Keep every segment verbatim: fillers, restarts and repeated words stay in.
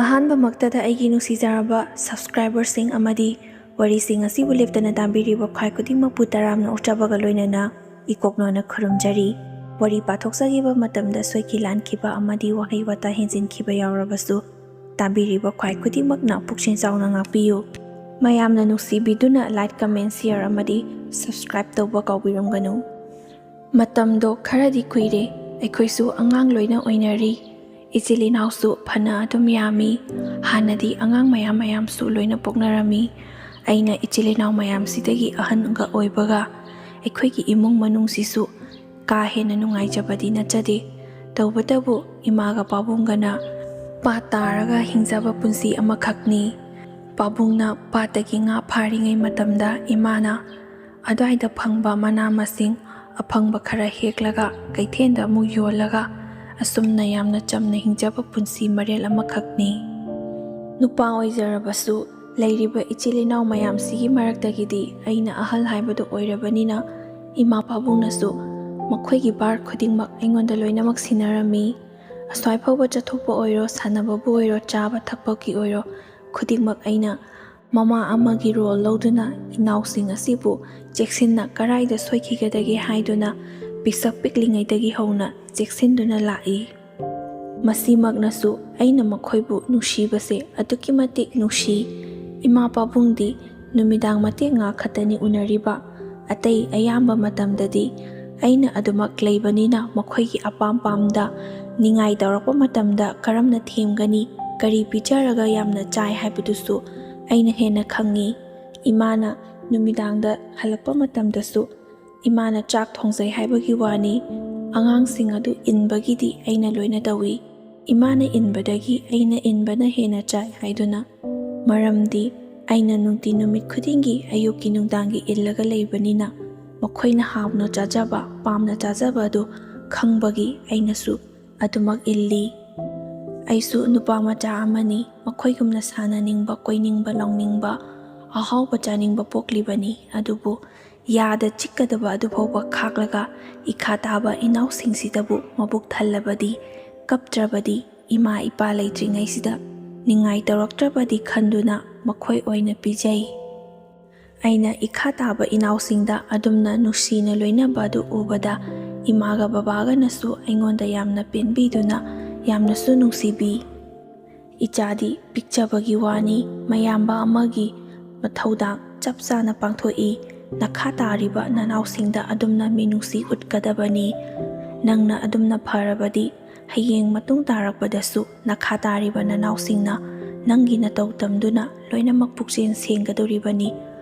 ꯑꯍꯥꯟꯕꯃꯛꯇꯗ ꯑꯩꯒꯤ ꯅꯨꯡꯁꯤꯖꯔꯕ subscriberꯁꯤꯡ ꯑꯃꯗꯤ ꯋꯥꯔꯤꯁꯤꯡ ꯑꯁꯤꯕꯨ ꯂꯦꯞꯇꯅ ꯇꯥꯕꯤꯔꯤꯕ ꯈ꯭ꯋꯥꯏ ꯈꯨꯗꯤꯡꯃꯛꯄꯨ ꯇꯔꯥꯝꯅ ꯑꯣꯛꯆꯕꯒ ꯂꯣꯏꯅꯅ ꯏꯀꯣꯛꯅꯣꯅ ꯈꯨꯔꯨꯝꯖꯔꯤ꯫ ꯋꯥꯔꯤ ꯄꯥꯊꯣꯛꯆꯈꯤꯕ ꯃꯇꯝꯗ ꯁꯣꯏꯈꯤ ꯂꯥꯟꯈꯤꯕ ꯑꯃꯗꯤ ꯋꯥꯍꯩ ꯋꯥꯇꯥ ꯍꯦꯟꯖꯤꯟꯈꯤꯕ ꯌꯥꯎꯔꯕꯁꯨ ꯇꯥꯕꯤꯔꯤꯕ ꯈ꯭ꯋꯥꯏ ꯈꯨꯗꯤꯡꯃꯛꯅ ꯄꯨꯛꯁꯤꯡ ꯆꯥꯎꯅ ꯉꯥꯛꯄꯤꯌꯨ꯫ ꯃꯌꯥꯝꯅ ꯅꯨꯡꯁꯤꯕꯤꯗꯨꯅ like, comment, share ꯑꯃꯗꯤ subscribe ꯇꯧꯕ ꯀꯥꯎꯕꯤꯔꯝꯒꯅꯨ꯫ ꯃꯇꯝꯗꯣ ꯈꯔꯗꯤ ꯀꯨꯏꯔꯦ, ꯑꯩꯈꯣꯏꯁꯨ ꯑꯉꯥꯡ ꯂꯣꯏꯅ ꯑꯣꯏꯅꯔꯤ꯫ ꯏꯆꯤꯜ ꯏꯅꯥꯎꯁꯨ ꯐꯅ ꯑꯗꯨꯝ ꯌꯥꯝꯃꯤ꯫ ꯍꯥꯟꯅꯗꯤ ꯑꯉꯥꯡ ꯃꯌꯥꯝ ꯃꯌꯥꯝꯁꯨ ꯂꯣꯏꯅ ꯄꯣꯛꯅꯔꯝꯃꯤ꯫ ꯑꯩꯅ ꯏꯆꯤꯜ ꯏꯅꯥꯎ ꯃꯌꯥꯝꯁꯤꯗꯒꯤ ꯑꯍꯟꯒ ꯑꯣꯏꯕꯒ ꯑꯩꯈꯣꯏꯒꯤ ꯏꯃꯨꯡ ꯃꯅꯨꯡꯁꯤꯁꯨ ꯀꯥ ꯍꯦꯟꯅ ꯅꯨꯡꯉꯥꯏꯖꯕꯗꯤ ꯅꯠꯆꯗꯦ꯫ ꯇꯧꯕꯇꯕꯨ ꯏꯃꯥꯒ ꯄꯥꯕꯨꯡꯒꯅ ꯄꯥꯠ ꯇꯥꯔꯒ ꯍꯤꯡꯖꯕ ꯄꯨꯟꯁꯤ ꯑꯃꯈꯛꯅꯤ꯫ ꯄꯥꯕꯨꯡꯅ ꯄꯥꯠꯇꯒꯤ ꯉꯥ ꯐꯥꯔꯤꯉꯩ ꯃꯇꯝꯗ ꯏꯃꯥꯅ ꯑꯗ꯭ꯋꯥꯏꯗ ꯐꯪꯕ ꯃꯅꯥ ꯃꯁꯤꯡ ꯑꯐꯪꯕ ꯈꯔ ꯍꯦꯛꯂꯒ ꯀꯩꯊꯦꯜꯗ ꯑꯃꯨꯛ ꯌꯣꯜꯂꯒ ꯑꯁꯨꯝꯅ ꯌꯥꯝꯅ ꯆꯝꯅ ꯍꯤꯡꯖꯕ ꯄꯨꯟꯁꯤ ꯃꯔꯦꯜ ꯑꯃꯈꯛꯅꯤ꯫ ꯅꯨꯄꯥ ꯑꯣꯏꯖꯔꯕꯁꯨ ꯂꯩꯔꯤꯕ ꯏꯆꯤꯜ ꯏꯅꯥꯎ ꯃꯌꯥꯝꯁꯤꯒꯤ ꯃꯔꯛꯇꯒꯤꯗꯤ ꯑꯩꯅ ꯑꯍꯜ ꯍꯥꯏꯕꯗꯨ ꯑꯣꯏꯔꯕꯅꯤꯅ ꯏꯃꯥ ꯄꯥꯕꯨꯡꯅꯁꯨ ꯃꯈꯣꯏꯒꯤ ꯚꯥꯔ ꯈꯨꯗꯤꯡꯃꯛ ꯑꯩꯉꯣꯟꯗ ꯂꯣꯏꯅꯃꯛ ꯁꯤꯟꯅꯔꯝꯃꯤ꯫ ꯑꯁ꯭ꯋꯥꯏ ꯐꯥꯎꯕ ꯆꯠꯊꯣꯛꯄ ꯑꯣꯏꯔꯣ, ꯁꯥꯟꯅꯕꯕꯨ ꯑꯣꯏꯔꯣ, ꯆꯥꯕ ꯊꯛꯄꯒꯤ ꯑꯣꯏꯔꯣ, ꯈꯨꯗꯤꯡꯃꯛ ꯑꯩꯅ ꯃꯃꯥ ꯑꯃꯒꯤ role ꯂꯧꯗꯨꯅ ꯏꯅꯥꯎꯁꯤꯡ ꯑꯁꯤꯕꯨ ꯆꯦꯛꯁꯤꯟꯅ ꯀꯔꯥꯏꯗ ꯁꯣꯏꯈꯤꯒꯗꯒꯦ ꯍꯥꯏꯗꯨꯅ ꯄꯤꯁꯛ ꯄꯤꯛꯂꯤꯉꯩꯗꯒꯤ ꯍꯧꯅ ꯆꯦꯛꯁꯤꯟꯗꯨꯅ ꯂꯥꯛꯏ꯫ ꯃꯁꯤꯃꯛꯅꯁꯨ ꯑꯩꯅ ꯃꯈꯣꯏꯕꯨ ꯅꯨꯡꯁꯤꯕꯁꯦ ꯑꯗꯨꯛꯀꯤ ꯃꯇꯤꯛ ꯅꯨꯡꯁꯤ꯫ ꯏꯃꯥ ꯄꯥꯕꯨꯡꯗꯤ ꯅꯨꯃꯤꯗꯥꯡ ꯃꯇꯦꯛ ꯉꯥꯛ ꯈꯛꯇꯅꯤ ꯎꯅꯔꯤꯕ꯫ ꯑꯇꯩ ꯑꯌꯥꯝꯕ ꯃꯇꯝꯗꯗꯤ ꯑꯩꯅ ꯑꯗꯨꯃꯛ ꯂꯩꯕꯅꯤꯅ ꯃꯈꯣꯏꯒꯤ ꯑꯄꯥꯝ ꯄꯥꯝꯗ ꯅꯤꯡꯉꯥꯏ ꯇꯧꯔꯛꯄ ꯃꯇꯝꯗ ꯀꯔꯝꯅ ꯊꯦꯝꯒꯅꯤ, ꯀꯔꯤ ꯄꯤꯖꯔꯒ ꯌꯥꯝꯅ ꯆꯥꯏ ꯍꯥꯏꯕꯗꯨꯁꯨ ꯑꯩꯅ ꯍꯦꯟꯅ ꯈꯪꯉꯤ꯫ ꯏꯃꯥꯅ ꯅꯨꯃꯤꯗꯥꯡꯗ ꯍꯜꯂꯛꯄ ꯃꯇꯝꯗꯁꯨ ꯏꯃꯥꯅ ꯆꯥꯛ ꯊꯣꯡꯖꯩ ꯍꯥꯏꯕꯒꯤ ꯋꯥꯅꯤ, ꯑꯉꯥꯡꯁꯤꯡ ꯑꯗꯨ ꯏꯟꯕꯒꯤꯗꯤ ꯑꯩꯅ ꯂꯣꯏꯅ ꯇꯧꯏ꯫ ꯏꯃꯥꯅ ꯏꯟꯕꯗꯒꯤ ꯑꯩꯅ ꯏꯟꯕꯅ ꯍꯦꯟꯅ ꯆꯥꯏ ꯍꯥꯏꯗꯨꯅ꯫ ꯃꯔꯝꯗꯤ ꯑꯩꯅ ꯅꯨꯡꯇꯤ ꯅꯨꯃꯤꯠ ꯈꯨꯗꯤꯡꯒꯤ ꯑꯌꯨꯛꯀꯤ ꯅꯨꯡꯗꯥꯡꯒꯤ ꯏꯜꯂꯒ ꯂꯩꯕꯅꯤꯅ ꯃꯈꯣꯏꯅ ꯍꯥꯎꯅ ꯆꯥꯖꯕ, ꯄꯥꯝꯅ ꯆꯥꯖꯕ ꯑꯗꯨ ꯈꯪꯕꯒꯤ ꯑꯩꯅꯁꯨ ꯑꯗꯨꯃꯛ ꯏꯜꯂꯤ꯫ ꯑꯩꯁꯨ ꯅꯨꯄꯥ ꯃꯆꯥ ꯑꯃꯅꯤ, ꯃꯈꯣꯏꯒꯨꯝꯅ ꯁꯥꯟꯅꯅꯤꯡꯕ, ꯀꯣꯏꯅꯤꯡꯕ, ꯂꯥꯎꯅꯤꯡꯕ, ꯑꯍꯥꯎꯕ ꯆꯥꯅꯤꯡꯕ ꯄꯣꯛꯂꯤꯕꯅꯤ꯫ ꯑꯗꯨꯕꯨ ꯌꯥꯗ ꯆꯤꯛꯀꯗꯕ ꯑꯗꯨ ꯐꯥꯎꯕ ꯈꯥꯛꯂꯒ ꯏꯈꯥ ꯇꯥꯕ ꯏꯅꯥꯎꯁꯤꯡꯁꯤꯗꯕꯨ ꯃꯕꯨꯛ ꯊꯜꯂꯕꯗꯤ, ꯀꯞꯇ꯭ꯔꯕꯗꯤ ꯏꯃꯥ ꯏꯄꯥ ꯂꯩꯇ꯭ꯔꯤꯉꯩꯁꯤꯗ ꯅꯤꯡꯉꯥꯏ ꯇꯧꯔꯛꯇ꯭ꯔꯕꯗꯤ ꯈꯟꯗꯨꯅ ꯃꯈꯣꯏ ꯑꯣꯏꯅ ꯄꯤꯖꯩ꯫ ꯑꯩꯅ ꯏꯈꯥ ꯇꯥꯕ ꯏꯅꯥꯎꯁꯤꯡꯗ ꯑꯗꯨꯝꯅ ꯅꯨꯡꯁꯤꯅ ꯂꯣꯏꯅꯕ ꯑꯗꯨ ꯎꯕꯗ ꯏꯃꯥꯒ ꯕꯕꯥꯒꯅꯁꯨ ꯑꯩꯉꯣꯟꯗ ꯌꯥꯝꯅ ꯄꯦꯟꯕꯤꯗꯨꯅ ꯌꯥꯝꯅꯁꯨ ꯅꯨꯡꯁꯤꯕꯤ꯫ "ꯏꯆꯥꯗꯤ ꯄꯤꯛꯆꯕꯒꯤ ꯋꯥꯅꯤ, ꯃꯌꯥꯝꯕ ꯑꯃꯒꯤ ꯃꯊꯧꯗꯥꯡ ꯆꯞ ꯆꯥꯅ ꯄꯥꯡꯊꯣꯛꯏ꯫ ꯅꯈꯥ ꯇꯥꯔꯤꯕ ꯅꯅꯥꯎꯁꯤꯡꯗ ꯑꯗꯨꯝꯅ ꯃꯤꯅꯨꯡꯁꯤ ꯎꯠꯀꯗꯕꯅꯤ꯫ ꯅꯪꯅ ꯑꯗꯨꯝꯅ ꯐꯔꯕꯗꯤ ꯍꯌꯦꯡ ꯃꯇꯨꯡ ꯇꯥꯔꯛꯄꯗꯁꯨ ꯅꯈꯥ ꯇꯥꯔꯤꯕ ꯅꯅꯥꯎꯁꯤꯡꯅ ꯅꯪꯒꯤ ꯅꯇꯧ ꯇꯝꯗꯨꯅ ꯂꯣꯏꯅꯃꯛ ꯄꯨꯛꯆꯦꯜ ꯁꯦꯡꯒꯗꯧꯔꯤꯕꯅꯤ,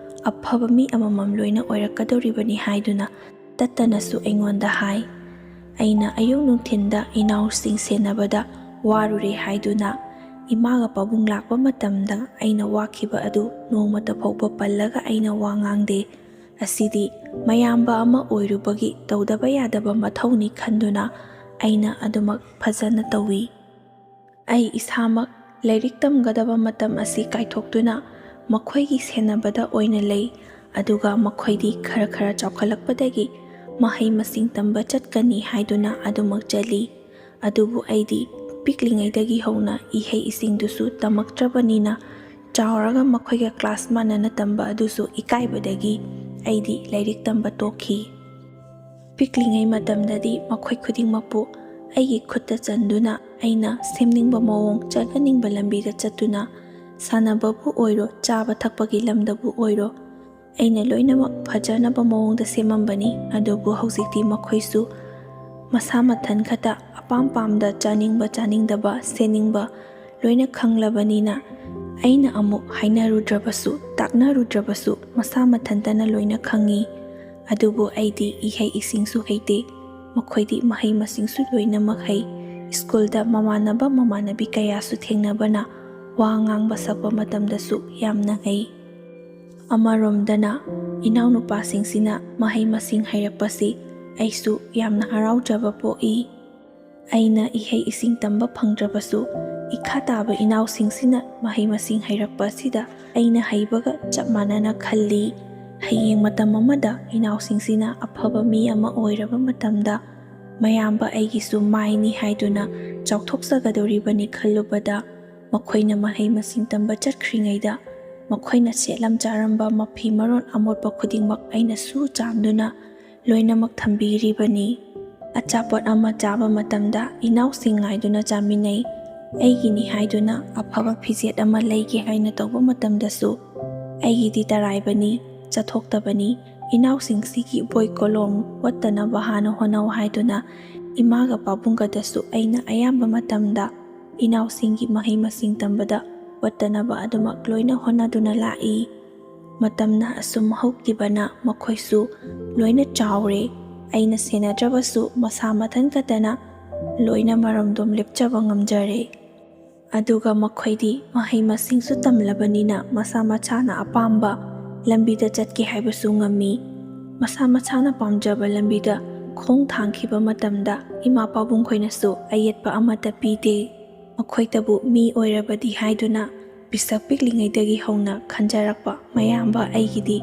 ꯑꯐꯕ ꯃꯤ ꯑꯃꯃꯝ ꯂꯣꯏꯅ ꯑꯣꯏꯔꯛꯀꯗꯧꯔꯤꯕꯅꯤ" ꯍꯥꯏꯗꯨꯅ ꯇꯠꯇꯅꯁꯨ ꯑꯩꯉꯣꯟꯗ ꯍꯥꯏ꯫ ꯑꯩꯅ ꯑꯌꯨꯛ ꯅꯨꯡꯊꯤꯟꯗ ꯏꯅꯥꯎꯁꯤꯡ ꯁꯦꯟꯅꯕꯗ ꯋꯥꯔꯨꯔꯦ ꯍꯥꯏꯗꯨꯅ ꯏꯃꯥꯒ ꯄꯥꯕꯨꯡ ꯂꯥꯛꯄ ꯃꯇꯝꯗ ꯑꯩꯅ ꯋꯥꯈꯤꯕ ꯑꯗꯨ ꯅꯣꯡꯃꯇ ꯐꯥꯎꯕ ꯄꯜꯂꯒ ꯑꯩꯅ ꯋꯥ ꯉꯥꯡꯗꯦ꯫ ꯑꯁꯤꯗꯤ ꯃꯌꯥꯝꯕ ꯑꯃ ꯑꯣꯏꯔꯨꯕꯒꯤ ꯇꯧꯗꯕ ꯌꯥꯗꯕ ꯃꯊꯧꯅꯤ ꯈꯟꯗꯨꯅ ꯑꯩꯅ ꯑꯗꯨꯃꯛ ꯐꯖꯅ ꯇꯧꯏ꯫ ꯑꯩ ꯏꯁꯥꯃꯛ ꯂꯥꯏꯔꯤꯛ ꯇꯝꯒꯗꯕ ꯃꯇꯝ ꯑꯁꯤ ꯀꯥꯏꯊꯣꯛꯇꯨꯅ ꯃꯈꯣꯏꯒꯤ ꯁꯦꯟꯅꯕꯗ ꯑꯣꯏꯅ ꯂꯩ, ꯑꯗꯨꯒ ꯃꯈꯣꯏꯗꯤ ꯈꯔ ꯈꯔ ꯆꯥꯎꯈꯠꯂꯛꯄꯗꯒꯤ ꯃꯍꯩ ꯃꯁꯤꯡ ꯇꯝꯕ ꯆꯠꯀꯅꯤ ꯍꯥꯏꯗꯨꯅ ꯑꯗꯨꯃꯛ ꯆꯠꯂꯤ꯫ ꯑꯗꯨꯕꯨ ꯑꯩꯗꯤ ꯄꯤꯛꯂꯤꯉꯩꯗꯒꯤ ꯍꯧꯅ ꯏꯍꯩ ꯏꯁꯤꯡꯗꯨꯁꯨ ꯇꯝꯃꯛꯇ꯭ꯔꯕꯅꯤꯅ, ꯆꯥꯎꯔꯒ ꯃꯈꯣꯏꯒ ꯀ꯭ꯂꯥꯁ ꯃꯥꯟꯅꯅ ꯇꯝꯕ ꯑꯗꯨꯁꯨ ꯏꯀꯥꯏꯕꯗꯒꯤ ꯑꯩꯗꯤ ꯂꯥꯏꯔꯤꯛ ꯇꯝꯕ ꯇꯣꯛꯈꯤ꯫ ꯄꯤꯛꯂꯤꯉꯩ ꯃꯇꯝꯗꯗꯤ ꯃꯈꯣꯏ ꯈꯨꯗꯤꯡꯃꯛꯄꯨ ꯑꯩꯒꯤ ꯈꯨꯠꯇ ꯆꯟꯗꯨꯅ ꯑꯩꯅ ꯁꯦꯝꯅꯤꯡꯕ ꯃꯑꯣꯡ, ꯆꯠꯍꯟꯅꯤꯡꯕ ꯂꯝꯕꯤꯗ ꯆꯠꯇꯨꯅ, ꯁꯥꯟꯅꯕꯕꯨ ꯑꯣꯏꯔꯣ, ꯆꯥꯕ ꯊꯛꯄꯒꯤ ꯂꯝꯗꯕꯨ ꯑꯣꯏꯔꯣ, ꯑꯩꯅ ꯂꯣꯏꯅꯃꯛ ꯐꯖꯅꯕ ꯃꯑꯣꯡꯗ ꯁꯦꯝꯃꯝꯕꯅꯤ꯫ ꯑꯗꯨꯕꯨ ꯍꯧꯖꯤꯛꯇꯤ ꯃꯈꯣꯏꯁꯨ ꯃꯁꯥ ꯃꯊꯟ ꯈꯛꯇ ꯑꯄꯥꯝ ꯄꯥꯝꯗ, ꯆꯥꯅꯤꯡꯕ ꯆꯥꯅꯤꯡꯗꯕ, ꯁꯦꯠꯅꯤꯡꯕ ꯂꯣꯏꯅ ꯈꯪꯂꯕꯅꯤꯅ, ꯑꯩꯅ ꯑꯃꯨꯛ ꯍꯥꯏꯅꯔꯨꯗ꯭ꯔꯕꯁꯨ, ꯇꯥꯛꯅꯔꯨꯗ꯭ꯔꯕꯁꯨ, ꯃꯁꯥ ꯃꯊꯟꯇꯅ ꯂꯣꯏꯅ ꯈꯪꯉꯤ꯫ ꯑꯗꯨꯕꯨ ꯑꯩꯗꯤ ꯏꯍꯩ ꯏꯁꯤꯡꯁꯨ ꯍꯩꯇꯦ, ꯃꯈꯣꯏꯗꯤ ꯃꯍꯩ ꯃꯁꯤꯡꯁꯨ ꯂꯣꯏꯅꯃꯛ ꯍꯩ꯫ ꯁ꯭ꯀꯨꯜꯗ ꯃꯃꯥꯟꯅꯕ ꯃꯃꯥꯟꯅꯕꯤ ꯀꯌꯥꯁꯨ ꯊꯦꯡꯅꯕꯅ, ꯋꯥ ꯉꯥꯡꯕ ꯁꯛꯄ ꯃꯇꯝꯗꯁꯨ ꯌꯥꯝꯅ ꯍꯩ꯫ ꯑꯃꯔꯣꯝꯗꯅ, ꯏꯅꯥꯎꯅꯨꯄꯥꯁꯤꯡꯁꯤꯅ ꯃꯍꯩ ꯃꯁꯤꯡ ꯍꯩꯔꯛꯄꯁꯤ ꯑꯩꯁꯨ ꯌꯥꯝꯅ ꯍꯔꯥꯎꯖꯕ ꯄꯣꯛꯏ꯫ ꯑꯩꯅ ꯏꯍꯩ ꯏꯁꯤꯡ ꯇꯝꯕ ꯐꯪꯗ꯭ꯔꯕꯁꯨ, ꯏꯈꯥ ꯇꯥꯕ ꯏꯅꯥꯎꯁꯤꯡꯁꯤꯅ ꯃꯍꯩ ꯃꯁꯤꯡ ꯍꯩꯔꯛꯄ ꯑꯁꯤꯗ ꯑꯩꯅ ꯍꯩꯕꯒ ꯆꯞ ꯃꯥꯟꯅꯅ ꯈꯜꯂꯤ꯫ ꯍꯌꯦꯡ ꯃꯇꯝ ꯑꯃꯗ ꯏꯅꯥꯎꯁꯤꯡꯁꯤꯅ ꯑꯐꯕ ꯃꯤ ꯑꯃ ꯑꯣꯏꯔꯕ ꯃꯇꯝꯗ, ꯃꯌꯥꯝꯕ ꯑꯩꯒꯤꯁꯨ ꯃꯥꯏꯅꯤ ꯍꯥꯏꯗꯨꯅ ꯆꯥꯎꯊꯣꯛꯆꯒꯗꯧꯔꯤꯕꯅꯤ ꯈꯜꯂꯨꯕꯗ, ꯃꯈꯣꯏꯅ ꯃꯍꯩ ꯃꯁꯤꯡ ꯇꯝꯕ ꯆꯠꯈ꯭ꯔꯤꯉꯩꯗ ꯃꯈꯣꯏꯅ ꯁꯦꯠꯂꯝ ꯆꯥꯔꯝꯕ ꯃꯐꯤ ꯃꯔꯣꯟ ꯑꯃꯣꯠꯄ ꯈꯨꯗꯤꯡꯃꯛ ꯑꯩꯅ ꯁꯨ ꯆꯥꯝꯗꯨꯅ ꯂꯣꯏꯅꯃꯛ ꯊꯝꯕꯤꯔꯤꯕꯅꯤ꯫ ꯑꯆꯥꯄꯣꯠ ꯑꯃ ꯆꯥꯕ ꯃꯇꯝꯗ ꯏꯅꯥꯎꯁꯤꯡ ꯉꯥꯏꯗꯨꯅ ꯆꯥꯃꯤꯟꯅꯩ꯫ ꯑꯩꯒꯤꯅꯤ ꯍꯥꯏꯗꯨꯅ ꯑꯐꯕ ꯐꯤꯖꯦꯠ ꯑꯃ ꯂꯩꯒꯦ ꯍꯥꯏꯅ ꯇꯧꯕ ꯃꯇꯝꯗꯁꯨ ꯑꯩꯒꯤꯗꯤ ꯇꯔꯥꯏꯕꯅꯤ, ꯆꯠꯊꯣꯛꯇꯕꯅꯤ, ꯏꯅꯥꯎꯁꯤꯡꯁꯤꯒꯤ ꯕꯣꯏ ꯀꯣꯂꯣꯝ ꯋꯠꯇꯅꯕ ꯍꯥꯟꯅ ꯍꯣꯠꯅꯧ ꯍꯥꯏꯗꯨꯅ ꯏꯃꯥꯒ ꯄꯥꯕꯨꯡꯒꯗꯁꯨ ꯑꯩꯅ ꯑꯌꯥꯝꯕ ꯃꯇꯝꯗ ꯏꯅꯥꯎꯁꯤꯡꯒꯤ ꯃꯍꯩ ꯃꯁꯤꯡ ꯇꯝꯕꯗ ꯋꯠꯇꯅꯕ ꯑꯗꯨꯃꯛ ꯂꯣꯏꯅ ꯍꯣꯠꯅꯗꯨꯅ ꯂꯥꯛꯏ꯫ ꯃꯇꯝꯅ ꯑꯁꯨꯝ ꯍꯧꯈꯤꯕꯅ ꯃꯈꯣꯏꯁꯨ ꯂꯣꯏꯅ ꯆꯥꯎꯔꯦ꯫ ꯑꯩꯅ ꯁꯦꯟꯅꯗ꯭ꯔꯕꯁꯨ ꯃꯁꯥ ꯃꯊꯟ ꯈꯛꯇꯅ ꯂꯣꯏꯅ ꯃꯔꯣꯝꯗꯣꯝ ꯂꯦꯞꯆꯕ ꯉꯝꯖꯔꯦ꯫ ꯑꯗꯨꯒ ꯃꯈꯣꯏꯗꯤ ꯃꯍꯩ ꯃꯁꯤꯡꯁꯨ ꯇꯝꯂꯕꯅꯤꯅ ꯃꯁꯥ ꯃꯁꯥꯅ ꯑꯄꯥꯝꯕ ꯂꯝꯕꯤꯗ ꯆꯠꯀꯦ ꯍꯥꯏꯕꯁꯨ ꯉꯝꯃꯤ꯫ ꯃꯁꯥ ꯃꯁꯥꯅ ꯄꯥꯝꯖꯕ ꯂꯝꯕꯤꯗ ꯈꯣꯡ ꯊꯥꯡꯈꯤꯕ ꯃꯇꯝꯗ ꯏꯃꯥ ꯄꯥꯕꯨꯡꯈꯣꯏꯅꯁꯨ ꯑꯌꯦꯠꯄ ꯑꯃꯠꯇ ꯄꯤꯗꯦ꯫ ꯃꯈꯣꯏꯇꯕꯨ ꯃꯤ ꯑꯣꯏꯔꯕꯗꯤ ꯍꯥꯏꯗꯨꯅ ꯄꯤꯁꯛ ꯄꯤꯛꯂꯤꯉꯩꯗꯒꯤ ꯍꯧꯅ ꯈꯟꯖꯔꯛꯄ ꯃꯌꯥꯝꯕ ꯑꯩꯒꯤꯗꯤ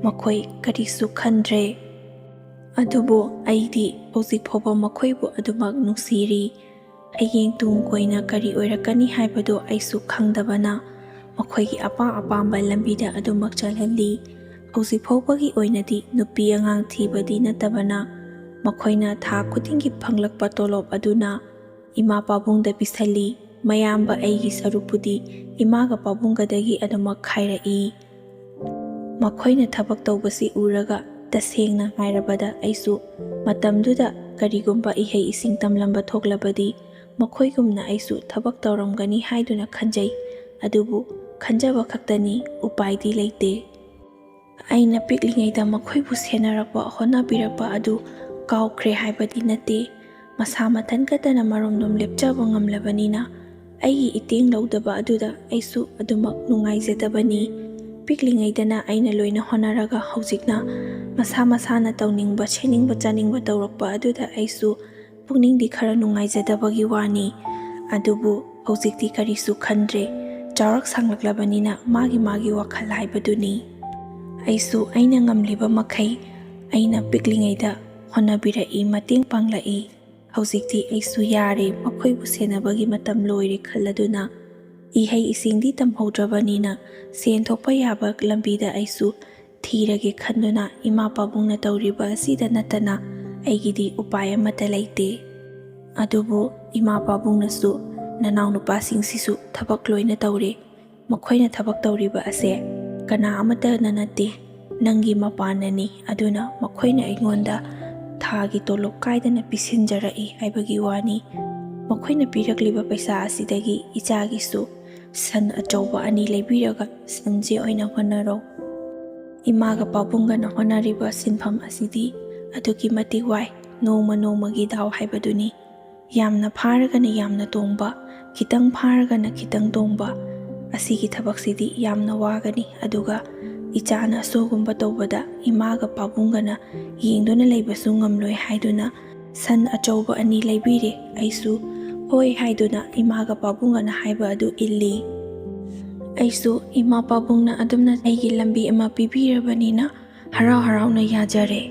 ꯃꯈꯣꯏ ꯀꯔꯤꯁꯨ ꯈꯟꯗ꯭ꯔꯦ꯫ ꯑꯗꯨꯕꯨ ꯑꯩꯗꯤ ꯍꯧꯖꯤꯛ ꯐꯥꯎꯕ ꯃꯈꯣꯏꯕꯨ ꯑꯗꯨꯃꯛ ꯅꯨꯡꯁꯤꯔꯤ꯫ ꯍꯌꯦꯡ ꯇꯨꯡ ꯀꯣꯏꯅ ꯀꯔꯤ ꯑꯣꯏꯔꯛꯀꯅꯤ ꯍꯥꯏꯕꯗꯨ ꯑꯩꯁꯨ ꯈꯪꯗꯕꯅ ꯃꯈꯣꯏꯒꯤ ꯑꯄꯥꯝ ꯑꯄꯥꯝꯕ ꯂꯝꯕꯤꯗ ꯑꯗꯨꯃꯛ ꯆꯠꯍꯜꯂꯤ꯫ ꯍꯧꯖꯤꯛ ꯐꯥꯎꯕꯒꯤ ꯑꯣꯏꯅꯗꯤ ꯅꯨꯄꯤ ꯑꯉꯥꯡ ꯊꯤꯕꯗꯤ ꯅꯠꯇꯕꯅ ꯃꯈꯣꯏꯅ ꯊꯥ ꯈꯨꯗꯤꯡꯒꯤ ꯐꯪꯂꯛꯄ ꯇꯣꯂꯣꯞ ꯑꯗꯨꯅ ꯏꯃꯥ ꯄꯥꯕꯨꯡꯗ ꯄꯤꯁꯜꯂꯤ꯫ ꯃꯌꯥꯝꯕ ꯑꯩꯒꯤ ꯁꯔꯨꯛꯄꯨꯗꯤ ꯏꯃꯥꯒ ꯄꯥꯕꯨꯡꯒꯗꯒꯤ ꯑꯗꯨꯃꯛ ꯈꯥꯏꯔꯛꯏ꯫ ꯃꯈꯣꯏꯅ ꯊꯕꯛ ꯇꯧꯕꯁꯤ ꯎꯔꯒ ꯇꯁꯦꯡꯅ ꯍꯥꯏꯔꯕꯗ ꯑꯩꯁꯨ ꯃꯇꯝꯗꯨꯗ ꯀꯔꯤꯒꯨꯝꯕ ꯏꯍꯩ ꯏꯁꯤꯡ ꯇꯝꯂꯝꯕ ꯊꯣꯛꯂꯕꯗꯤ ꯃꯈꯣꯏꯒꯨꯝꯅ ꯑꯩꯁꯨ ꯊꯕꯛ ꯇꯧꯔꯝꯒꯅꯤ ꯍꯥꯏꯗꯨꯅ ꯈꯟꯖꯩ꯫ ꯑꯗꯨꯕꯨ ꯈꯟꯖꯕ ꯈꯛꯇꯅꯤ, ꯎꯄꯥꯏꯗꯤ ꯂꯩꯇꯦ꯫ ꯑꯩꯅ ꯄꯤꯛꯂꯤꯉꯩꯗ ꯃꯈꯣꯏꯕꯨ ꯁꯦꯟꯅꯔꯛꯄ, ꯍꯣꯠꯅꯕꯤꯔꯛꯄ ꯑꯗꯨ ꯀꯥꯎꯈ꯭ꯔꯦ ꯍꯥꯏꯕꯗꯤ ꯅꯠꯇꯦ꯫ ꯃꯁꯥ ꯃꯊꯟ ꯈꯛꯇꯅ ꯃꯔꯣꯝꯗꯣꯝ ꯂꯦꯞꯆꯕ ꯉꯝꯂꯕꯅꯤꯅ ꯑꯩꯒꯤ ꯏꯇꯦꯡ ꯂꯧꯗꯕ ꯑꯗꯨꯗ ꯑꯩꯁꯨ ꯑꯗꯨꯃꯛ ꯅꯨꯡꯉꯥꯏꯖꯗꯕꯅꯤ꯫ ꯄꯤꯛꯂꯤꯉꯩꯗꯅ ꯑꯩꯅ ꯂꯣꯏꯅ ꯍꯣꯠꯅꯔꯒ ꯍꯧꯖꯤꯛꯅ ꯃꯁꯥ ꯃꯁꯥꯅ ꯇꯧꯅꯤꯡꯕ, ꯁꯦꯠꯅꯤꯡꯕ, ꯆꯥꯅꯤꯡꯕ ꯇꯧꯔꯛꯄ ꯑꯗꯨꯗ ꯑꯩꯁꯨ ꯄꯨꯛꯅꯤꯡꯗꯤ ꯈꯔ ꯅꯨꯡꯉꯥꯏꯖꯗꯕꯒꯤ ꯋꯥꯅꯤ꯫ ꯑꯗꯨꯕꯨ ꯍꯧꯖꯤꯛꯇꯤ ꯀꯔꯤꯁꯨ ꯈꯟꯗ꯭ꯔꯦ꯫ ꯆꯥꯎꯔꯛ ꯁꯥꯡꯂꯛꯂꯕꯅꯤꯅ ꯃꯥꯒꯤ ꯃꯥꯒꯤ ꯋꯥꯈꯜ ꯍꯥꯏꯕꯗꯨꯅꯤ꯫ ꯑꯩꯁꯨ ꯑꯩꯅ ꯉꯝꯂꯤꯕ ꯃꯈꯩ ꯑꯩꯅ ꯄꯤꯛꯂꯤꯉꯩꯗ ꯍꯣꯠꯅꯕꯤꯔꯛꯏ, ꯃꯇꯦꯡ ꯄꯥꯡꯂꯛꯏ꯫ ꯍꯧꯖꯤꯛꯇꯤ ꯑꯩꯁꯨ ꯌꯥꯔꯦ, ꯃꯈꯣꯏꯕꯨ ꯁꯦꯟꯅꯕꯒꯤ ꯃꯇꯝ ꯂꯣꯏꯔꯦ ꯈꯜꯂꯗꯨꯅ ꯏꯍꯩ ꯏꯁꯤꯡꯗꯤ ꯇꯝꯍꯧꯗ꯭ꯔꯕꯅꯤꯅ ꯁꯦꯟ ꯊꯣꯛꯄ ꯌꯥꯕ ꯂꯝꯕꯤꯗ ꯑꯩꯁꯨ ꯊꯤꯔꯒꯦ ꯈꯟꯗꯨꯅ ꯏꯃꯥ ꯄꯥꯕꯨꯡꯅ ꯇꯧꯔꯤꯕ ꯑꯁꯤꯗ ꯅꯠꯇꯅ ꯑꯩꯒꯤꯗꯤ ꯎꯄꯥꯏ ꯑꯃꯠꯇ ꯂꯩꯇꯦ꯫ ꯑꯗꯨꯕꯨ ꯏꯃꯥ ꯄꯥꯕꯨꯡꯅꯁꯨ "ꯅꯅꯥꯎꯅꯨꯄꯥꯁꯤꯡꯁꯤꯁꯨ ꯊꯕꯛ ꯂꯣꯏꯅ ꯇꯧꯔꯦ꯫ ꯃꯈꯣꯏꯅ ꯊꯕꯛ ꯇꯧꯔꯤꯕ ꯑꯁꯦ ꯀꯅꯥ ꯑꯃꯠꯇꯅ ꯅꯠꯇꯦ, ꯅꯪꯒꯤ ꯃꯄꯥꯟꯅꯅꯤ꯫ ꯑꯗꯨꯅ ꯃꯈꯣꯏꯅ ꯑꯩꯉꯣꯟꯗ ꯊꯥꯒꯤ ꯇꯣꯂꯣꯞ ꯀꯥꯏꯗꯅ ꯄꯤꯁꯤꯟꯖꯔꯛꯏ ꯍꯥꯏꯕꯒꯤ ꯋꯥꯅꯤ꯫ ꯃꯈꯣꯏꯅ ꯄꯤꯔꯛꯂꯤꯕ ꯄꯩꯁꯥ ꯑꯁꯤꯗꯒꯤ ꯏꯆꯥꯒꯤꯁꯨ ꯁꯟ ꯑꯆꯧꯕ ꯑꯅꯤ ꯂꯩꯕꯤꯔꯒ ꯁꯟꯁꯦ ꯑꯣꯏꯅ ꯍꯣꯠꯅꯔꯣ꯫ ꯏꯃꯥꯒ ꯄꯥꯕꯨꯡꯒꯅ ꯍꯣꯠꯅꯔꯤꯕ ꯁꯤꯟꯐꯝ ꯑꯁꯤꯗꯤ ꯑꯗꯨꯛꯀꯤ ꯃꯇꯤꯛ ꯋꯥꯏ꯫ ꯅꯣꯡꯃ ꯅꯣꯡꯃꯒꯤ ꯗꯥꯎ ꯍꯥꯏꯕꯗꯨꯅꯤ꯫ ꯌꯥꯝꯅ ꯐꯥꯔꯒꯅ ꯌꯥꯝꯅ ꯇꯣꯡꯕ, ꯈꯤꯇꯪ ꯐꯥꯔꯒꯅ ꯈꯤꯇꯪ ꯇꯣꯡꯕ꯫ ꯑꯁꯤꯒꯤ ꯊꯕꯛꯁꯤꯗꯤ ꯌꯥꯝꯅ ꯋꯥꯒꯅꯤ꯫ ꯑꯗꯨꯒ ꯏꯆꯥꯅ ꯑꯁꯤꯒꯨꯝꯕ ꯇꯧꯕꯗ ꯏꯃꯥꯒ ꯄꯥꯕꯨꯡꯒꯅ ꯌꯦꯡꯗꯨꯅ ꯂꯩꯕꯁꯨ ꯉꯝꯂꯣꯏ" ꯍꯥꯏꯗꯨꯅ ꯁꯟ ꯑꯆꯧꯕ ꯑꯅꯤ ꯂꯩꯕꯤꯔꯦ꯫ ꯑꯩꯁꯨ "ꯍꯣꯏ" ꯍꯥꯏꯗꯨꯅ ꯏꯃꯥꯒ ꯄꯥꯕꯨꯡꯒꯅ ꯍꯥꯏꯕ ꯑꯗꯨ ꯏꯜꯂꯤ꯫ ꯑꯩꯁꯨ ꯏꯃꯥ ꯄꯥꯕꯨꯡꯅ ꯑꯗꯨꯝꯅ ꯑꯩꯒꯤ ꯂꯝꯕꯤ ꯑꯃ ꯄꯤꯕꯤꯔꯕꯅꯤꯅ ꯍꯔꯥꯎ ꯍꯔꯥꯎꯅ ꯌꯥꯖꯔꯦ꯫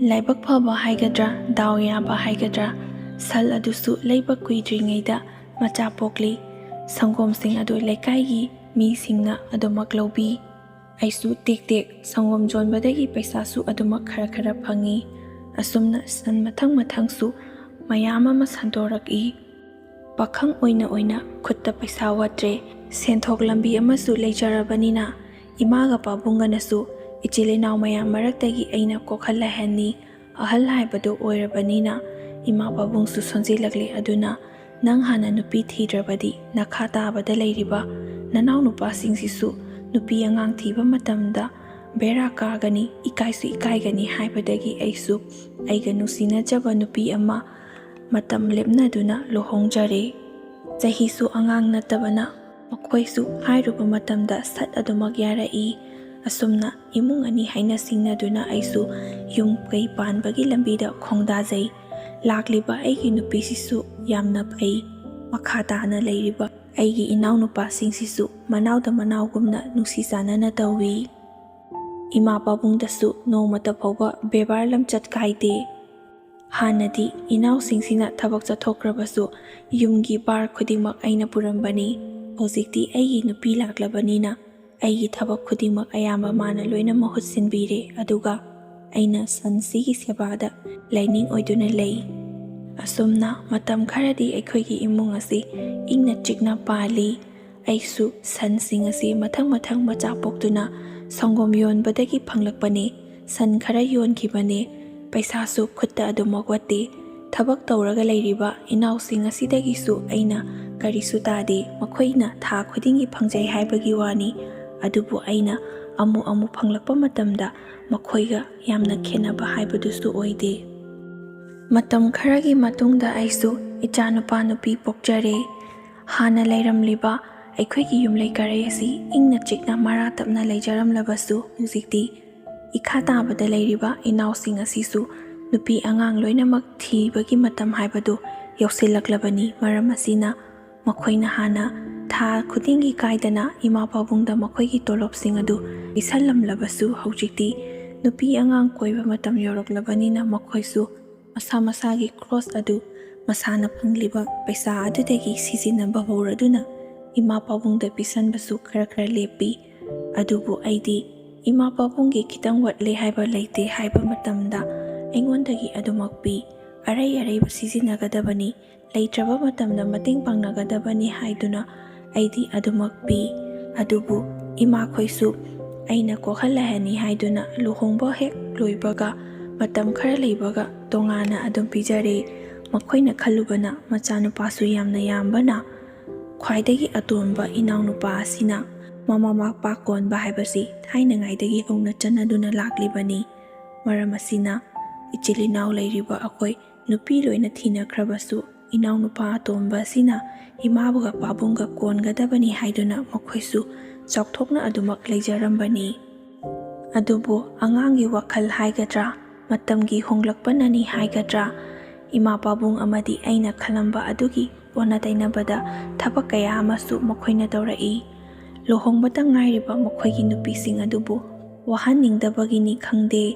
ꯂꯥꯏꯕꯛ ꯐꯕ ꯍꯥꯏꯒꯗ꯭ꯔꯥ, ꯗꯥꯎ ꯌꯥꯕ ꯍꯥꯏꯒꯗ꯭ꯔꯥ, ꯁꯟ ꯑꯗꯨꯁꯨ ꯂꯩꯕ ꯀꯨꯏꯗ꯭ꯔꯤꯉꯩꯗ ꯃꯆꯥ ꯄꯣꯛꯂꯤ꯫ ꯁꯪꯒꯣꯝꯁꯤꯡ ꯑꯗꯨ ꯂꯩꯀꯥꯏꯒꯤ ꯃꯤꯁꯤꯡꯅ ꯑꯗꯨꯃꯛ ꯂꯧꯕꯤ꯫ ꯑꯩꯁꯨ ꯇꯦꯛ ꯇꯦꯛ ꯁꯪꯒꯣꯝ ꯌꯣꯟꯕꯗꯒꯤ ꯄꯩꯁꯥꯁꯨ ꯑꯗꯨꯃꯛ ꯈꯔ ꯈꯔ ꯐꯪꯉꯤ꯫ ꯑꯁꯨꯝꯅ ꯁꯟ ꯃꯊꯪ ꯃꯊꯪꯁꯨ ꯃꯌꯥꯝ ꯑꯃ ꯁꯟꯗꯣꯔꯛꯏ꯫ ꯄꯥꯈꯪ ꯑꯣꯏꯅ ꯑꯣꯏꯅ ꯈꯨꯠꯇ ꯄꯩꯁꯥ ꯋꯥꯠꯇ꯭ꯔꯦ꯫ ꯁꯦꯟꯊꯣꯛ ꯂꯝꯕꯤ ꯑꯃꯁꯨ ꯂꯩꯖꯔꯕꯅꯤꯅ ꯏꯃꯥꯒ ꯄꯥꯕꯨꯡꯒꯅꯁꯨ ꯏꯆꯤꯜ ꯏꯅꯥꯎ ꯃꯌꯥꯝ ꯃꯔꯛꯇꯒꯤ ꯑꯩꯅ ꯀꯣꯛꯍꯜꯂꯍꯟꯅꯤ꯫ ꯑꯍꯜ ꯍꯥꯏꯕꯗꯨ ꯑꯣꯏꯔꯕꯅꯤꯅ ꯏꯃꯥ ꯄꯥꯕꯨꯡꯁꯨ ꯁꯣꯟꯖꯤꯜꯂꯛꯂꯦ꯫ ꯑꯗꯨꯅ ꯅꯪ ꯍꯥꯟꯅ ꯅꯨꯄꯤ ꯊꯤꯗ꯭ꯔꯕꯗꯤ ꯅꯈꯥ ꯇꯥꯕꯗ ꯂꯩꯔꯤꯕ ꯅꯅꯥꯎ ꯅꯨꯄꯥꯁꯤꯡꯁꯤꯁꯨ ꯅꯨꯄꯤ ꯑꯉꯥꯡ ꯊꯤꯕ ꯃꯇꯝꯗ ꯕꯦꯔꯥ ꯀꯥꯒꯅꯤ, ꯏꯀꯥꯏꯁꯨ ꯏꯀꯥꯏꯒꯅꯤ ꯍꯥꯏꯕꯗꯒꯤ ꯑꯩꯁꯨ ꯑꯩꯒ ꯅꯨꯡꯁꯤꯅꯖꯕ ꯅꯨꯄꯤ ꯑꯃ ꯃꯇꯝ ꯂꯦꯞꯅꯗꯨꯅ ꯂꯨꯍꯣꯡꯖꯔꯦ꯫ ꯆꯍꯤꯁꯨ ꯑꯉꯥꯡ ꯅꯠꯇꯕꯅ ꯃꯈꯣꯏꯁꯨ ꯍꯥꯏꯔꯨꯕ ꯃꯇꯝꯗ ꯁꯠ ꯑꯗꯨꯃꯛ ꯌꯥꯔꯛꯏ꯫ ꯑꯁꯨꯝꯅ ꯏꯃꯨꯡ ꯑꯅꯤ ꯍꯥꯏꯅ ꯁꯤꯡꯅꯗꯨꯅ ꯑꯩꯁꯨ ꯌꯨꯝ ꯀꯩ ꯄꯥꯟꯕꯒꯤ ꯂꯝꯕꯤꯗ ꯈꯣꯡꯗꯥꯖꯩ꯫ ꯂꯥꯛꯂꯤꯕ ꯑꯩꯒꯤ ꯅꯨꯄꯤꯁꯤꯁꯨ ꯌꯥꯝꯅ ꯐꯩ꯫ ꯃꯈꯥ ꯇꯥꯅ ꯂꯩꯔꯤꯕ ꯑꯩꯒꯤ ꯏꯅꯥꯎꯅꯨꯄꯥꯁꯤꯡꯁꯤꯁꯨ ꯃꯅꯥꯎꯗ ꯃꯅꯥꯎꯒꯨꯝꯅ ꯅꯨꯡꯁꯤ ꯆꯥꯟꯅꯅ ꯇꯧꯏ꯫ ꯏꯃꯥ ꯄꯥꯕꯨꯡꯗꯁꯨ ꯅꯣꯡꯃꯇ ꯐꯥꯎꯕ ꯕꯦꯕꯥꯔ ꯂꯝꯆꯠ ꯀꯥꯏꯗꯦ꯫ ꯍꯥꯟꯅꯗꯤ ꯏꯅꯥꯎꯁꯤꯡꯁꯤꯅ ꯊꯕꯛ ꯆꯠꯊꯣꯛꯈ꯭ꯔꯕꯁꯨ ꯌꯨꯝꯒꯤ ꯚꯥꯔ ꯈꯨꯗꯤꯡꯃꯛ ꯑꯩꯅ ꯄꯨꯔꯝꯕꯅꯤ꯫ ꯍꯧꯖꯤꯛꯇꯤ ꯑꯩꯒꯤ ꯅꯨꯄꯤ ꯂꯥꯛꯂꯕꯅꯤꯅ ꯑꯩꯒꯤ ꯊꯕꯛ ꯈꯨꯗꯤꯡꯃꯛ ꯑꯌꯥꯝꯕ ꯃꯥꯅ ꯂꯣꯏꯅ ꯃꯍꯨꯠ ꯁꯤꯟꯕꯤꯔꯦ, ꯑꯗꯨꯒ ꯑꯩꯅ ꯁꯟꯁꯤꯒꯤ ꯁꯦꯕꯥꯗ ꯂꯥꯏꯅꯤꯡ ꯑꯣꯏꯗꯨꯅ ꯂꯩ꯫ ꯑꯁꯨꯝꯅ ꯃꯇꯝ ꯈꯔꯗꯤ ꯑꯩꯈꯣꯏꯒꯤ ꯏꯃꯨꯡ ꯑꯁꯤ ꯏꯪꯅ ꯆꯤꯛꯅ ꯄꯥꯜꯂꯤ꯫ ꯑꯩꯁꯨ ꯁꯟꯁꯤꯡ ꯑꯁꯤ ꯃꯊꯪ ꯃꯊꯪ ꯃꯆꯥ ꯄꯣꯛꯇꯨꯅ ꯁꯪꯒꯣꯝ ꯌꯣꯟꯕꯗꯒꯤ ꯐꯪꯂꯛꯄꯅꯦ꯫ ꯁꯟ ꯈꯔ ꯌꯣꯟꯈꯤꯕꯅꯦ꯫ ꯄꯩꯁꯥꯁꯨ ꯈꯨꯠꯇ ꯑꯗꯨꯃꯛ ꯋꯥꯠꯇꯦ꯫ ꯊꯕꯛ ꯇꯧꯔꯒ ꯂꯩꯔꯤꯕ ꯏꯅꯥꯎꯁꯤꯡ ꯑꯁꯤꯗꯒꯤꯁꯨ ꯑꯩꯅ ꯀꯔꯤꯁꯨ ꯇꯥꯗꯦ꯫ ꯃꯈꯣꯏꯅ ꯊꯥ ꯈꯨꯗꯤꯡꯒꯤ ꯐꯪꯖꯩ ꯍꯥꯏꯕꯒꯤ ꯋꯥꯅꯤ꯫ ꯑꯗꯨꯕꯨ ꯑꯩꯅ ꯑꯃꯨꯛ ꯑꯃꯨꯛ ꯐꯪꯂꯛꯄ ꯃꯇꯝꯗ ꯃꯈꯣꯏꯒ ꯌꯥꯝꯅ ꯈꯦꯠꯅꯕ ꯍꯥꯏꯕꯗꯨꯁꯨ ꯑꯣꯏꯗꯦ꯫ ꯃꯇꯝ ꯈꯔꯒꯤ ꯃꯇꯨꯡꯗ ꯑꯩꯁꯨ ꯏꯆꯥꯅꯨꯄꯥ ꯅꯨꯄꯤ ꯄꯣꯛꯆꯔꯦ꯫ ꯍꯥꯟꯅ ꯂꯩꯔꯝꯂꯤꯕ ꯑꯩꯈꯣꯏꯒꯤ ꯌꯨꯝꯂꯩ ꯀꯔꯩ ꯑꯁꯤ ꯏꯪꯅ ꯆꯤꯛꯅ ꯃꯔꯥ ꯇꯞꯅ ꯂꯩꯖꯔꯝꯂꯕꯁꯨ, ꯍꯧꯖꯤꯛꯇꯤ ꯏꯈꯥ ꯇꯥꯕꯗ ꯂꯩꯔꯤꯕ ꯏꯅꯥꯎꯁꯤꯡ ꯑꯁꯤꯁꯨ ꯅꯨꯄꯤ ꯑꯉꯥꯡ ꯂꯣꯏꯅꯃꯛ ꯊꯤꯕꯒꯤ ꯃꯇꯝ ꯍꯥꯏꯕꯗꯨ ꯌꯧꯁꯤꯜꯂꯛꯂꯕꯅꯤ꯫ ꯃꯔꯝ ꯑꯁꯤꯅ ꯃꯈꯣꯏꯅ ꯍꯥꯟꯅ ꯊꯥ ꯈꯨꯗꯤꯡꯒꯤ ꯀꯥꯏꯗꯅ ꯏꯃꯥ ꯄꯥꯕꯨꯡꯗ ꯃꯈꯣꯏꯒꯤ ꯇꯣꯂꯣꯞꯁꯤꯡ ꯑꯗꯨ ꯄꯤꯁꯜꯂꯝꯂꯕꯁꯨ, ꯍꯧꯖꯤꯛꯇꯤ ꯅꯨꯄꯤ ꯑꯉꯥꯡ ꯀꯣꯏꯕ ꯃꯇꯝ ꯌꯧꯔꯛꯂꯕꯅꯤꯅ ꯃꯈꯣꯏꯁꯨ ꯃꯁꯥ ꯃꯁꯥꯒꯤ ꯈ꯭ꯔꯣꯁ ꯑꯗꯨ ꯃꯁꯥꯅ ꯐꯪꯂꯤꯕ ꯄꯩꯁꯥ ꯑꯗꯨꯗꯒꯤ ꯁꯤꯖꯤꯟꯅꯕ ꯍꯧꯔꯗꯨꯅ ꯏꯃꯥ ꯄꯥꯕꯨꯡꯗ ꯄꯤꯁꯟꯕꯁꯨ ꯈꯔ ꯈꯔ ꯂꯦꯞꯄꯤ꯫ ꯑꯗꯨꯕꯨ ꯑꯩꯗꯤ ꯏꯃꯥ ꯄꯥꯕꯨꯡꯒꯤ ꯈꯤꯇꯪ ꯋꯥꯠꯂꯦ ꯍꯥꯏꯕ ꯂꯩꯇꯦ ꯍꯥꯏꯕ ꯃꯇꯝꯗ ꯑꯩꯉꯣꯟꯗꯒꯤ ꯑꯗꯨꯃꯛ ꯄꯤ꯫ ꯑꯔꯩ ꯑꯔꯩꯕ ꯁꯤꯖꯤꯟꯅꯒꯗꯕꯅꯤ, ꯂꯩꯇ꯭ꯔꯕ ꯃꯇꯝꯗ ꯃꯇꯦꯡ ꯄꯥꯡꯅꯒꯗꯕꯅꯤ ꯍꯥꯏꯗꯨꯅ ꯑꯩꯗꯤ ꯑꯗꯨꯃꯛ ꯄꯤ꯫ ꯑꯗꯨꯕꯨ ꯏꯃꯥꯈꯣꯏꯁꯨ ꯑꯩꯅ ꯀꯣꯛꯍꯜꯂꯍꯅꯤ ꯍꯥꯏꯗꯨꯅ ꯂꯨꯍꯣꯡꯕ ꯍꯦꯛ ꯂꯣꯏꯕꯒ ꯃꯇꯝ ꯈꯔ ꯂꯩꯕꯒ ꯇꯣꯉꯥꯟꯅ ꯑꯗꯨꯝ ꯄꯤꯖꯔꯦ꯫ ꯃꯈꯣꯏꯅ ꯈꯜꯂꯨꯕꯅ ꯃꯆꯥꯅꯨꯄꯥꯁꯨ ꯌꯥꯝꯅ ꯌꯥꯝꯕꯅ ꯈ꯭ꯋꯥꯏꯗꯒꯤ ꯑꯇꯣꯟꯕ ꯏꯅꯥꯎꯅꯨꯄꯥ ꯑꯁꯤꯅ ꯃꯃꯥ ꯃꯄꯥ ꯀꯣꯟꯕ ꯍꯥꯏꯕꯁꯤ ꯊꯥꯏꯅꯉꯥꯏꯗꯒꯤ ꯍꯧꯅ ꯆꯠꯅꯗꯨꯅ ꯂꯥꯛꯂꯤꯕꯅꯤ꯫ ꯃꯔꯝ ꯑꯁꯤꯅ ꯏꯆꯤꯜ ꯏꯅꯥꯎ ꯂꯩꯔꯤꯕ ꯑꯩꯈꯣꯏ ꯅꯨꯄꯤ ꯂꯣꯏꯅ ꯊꯤꯅꯈ꯭ꯔꯕꯁꯨ ꯏꯅꯥꯎꯅꯨꯄꯥ ꯑꯇꯣꯝꯕ ꯑꯁꯤꯅ ꯏꯃꯥꯕꯨꯒ ꯄꯥꯕꯨꯡꯒ ꯀꯣꯟꯒꯗꯕꯅꯤ ꯍꯥꯏꯗꯨꯅ ꯃꯈꯣꯏꯁꯨ ꯆꯥꯎꯊꯣꯛꯅ ꯑꯗꯨꯃꯛ ꯂꯩꯖꯔꯝꯕꯅꯤ꯫ ꯑꯗꯨꯕꯨ ꯑꯉꯥꯡꯒꯤ ꯋꯥꯈꯜ ꯍꯥꯏꯒꯗ꯭ꯔꯥ, ꯃꯇꯝꯒꯤ ꯍꯣꯡꯂꯛꯄꯅꯅꯤ ꯍꯥꯏꯒꯗ꯭ꯔꯥ, ꯏꯃꯥ ꯄꯥꯕꯨꯡ ꯑꯃꯗꯤ ꯑꯩꯅ ꯈꯜꯂꯝꯕ ꯑꯗꯨꯒꯤ ꯑꯣꯟꯅ ꯇꯩꯅꯕꯗ ꯊꯕꯛ ꯀꯌꯥ ꯑꯃꯁꯨ ꯃꯈꯣꯏꯅ ꯇꯧꯔꯛꯏ꯫ ꯂꯨꯍꯣꯡꯕꯇ ꯉꯥꯏꯔꯤꯕ ꯃꯈꯣꯏꯒꯤ ꯅꯨꯄꯤꯁꯤꯡ ꯑꯗꯨꯕꯨ ꯋꯥꯍꯟꯅꯤꯡꯗꯕꯒꯤꯅꯤ ꯈꯪꯗꯦ,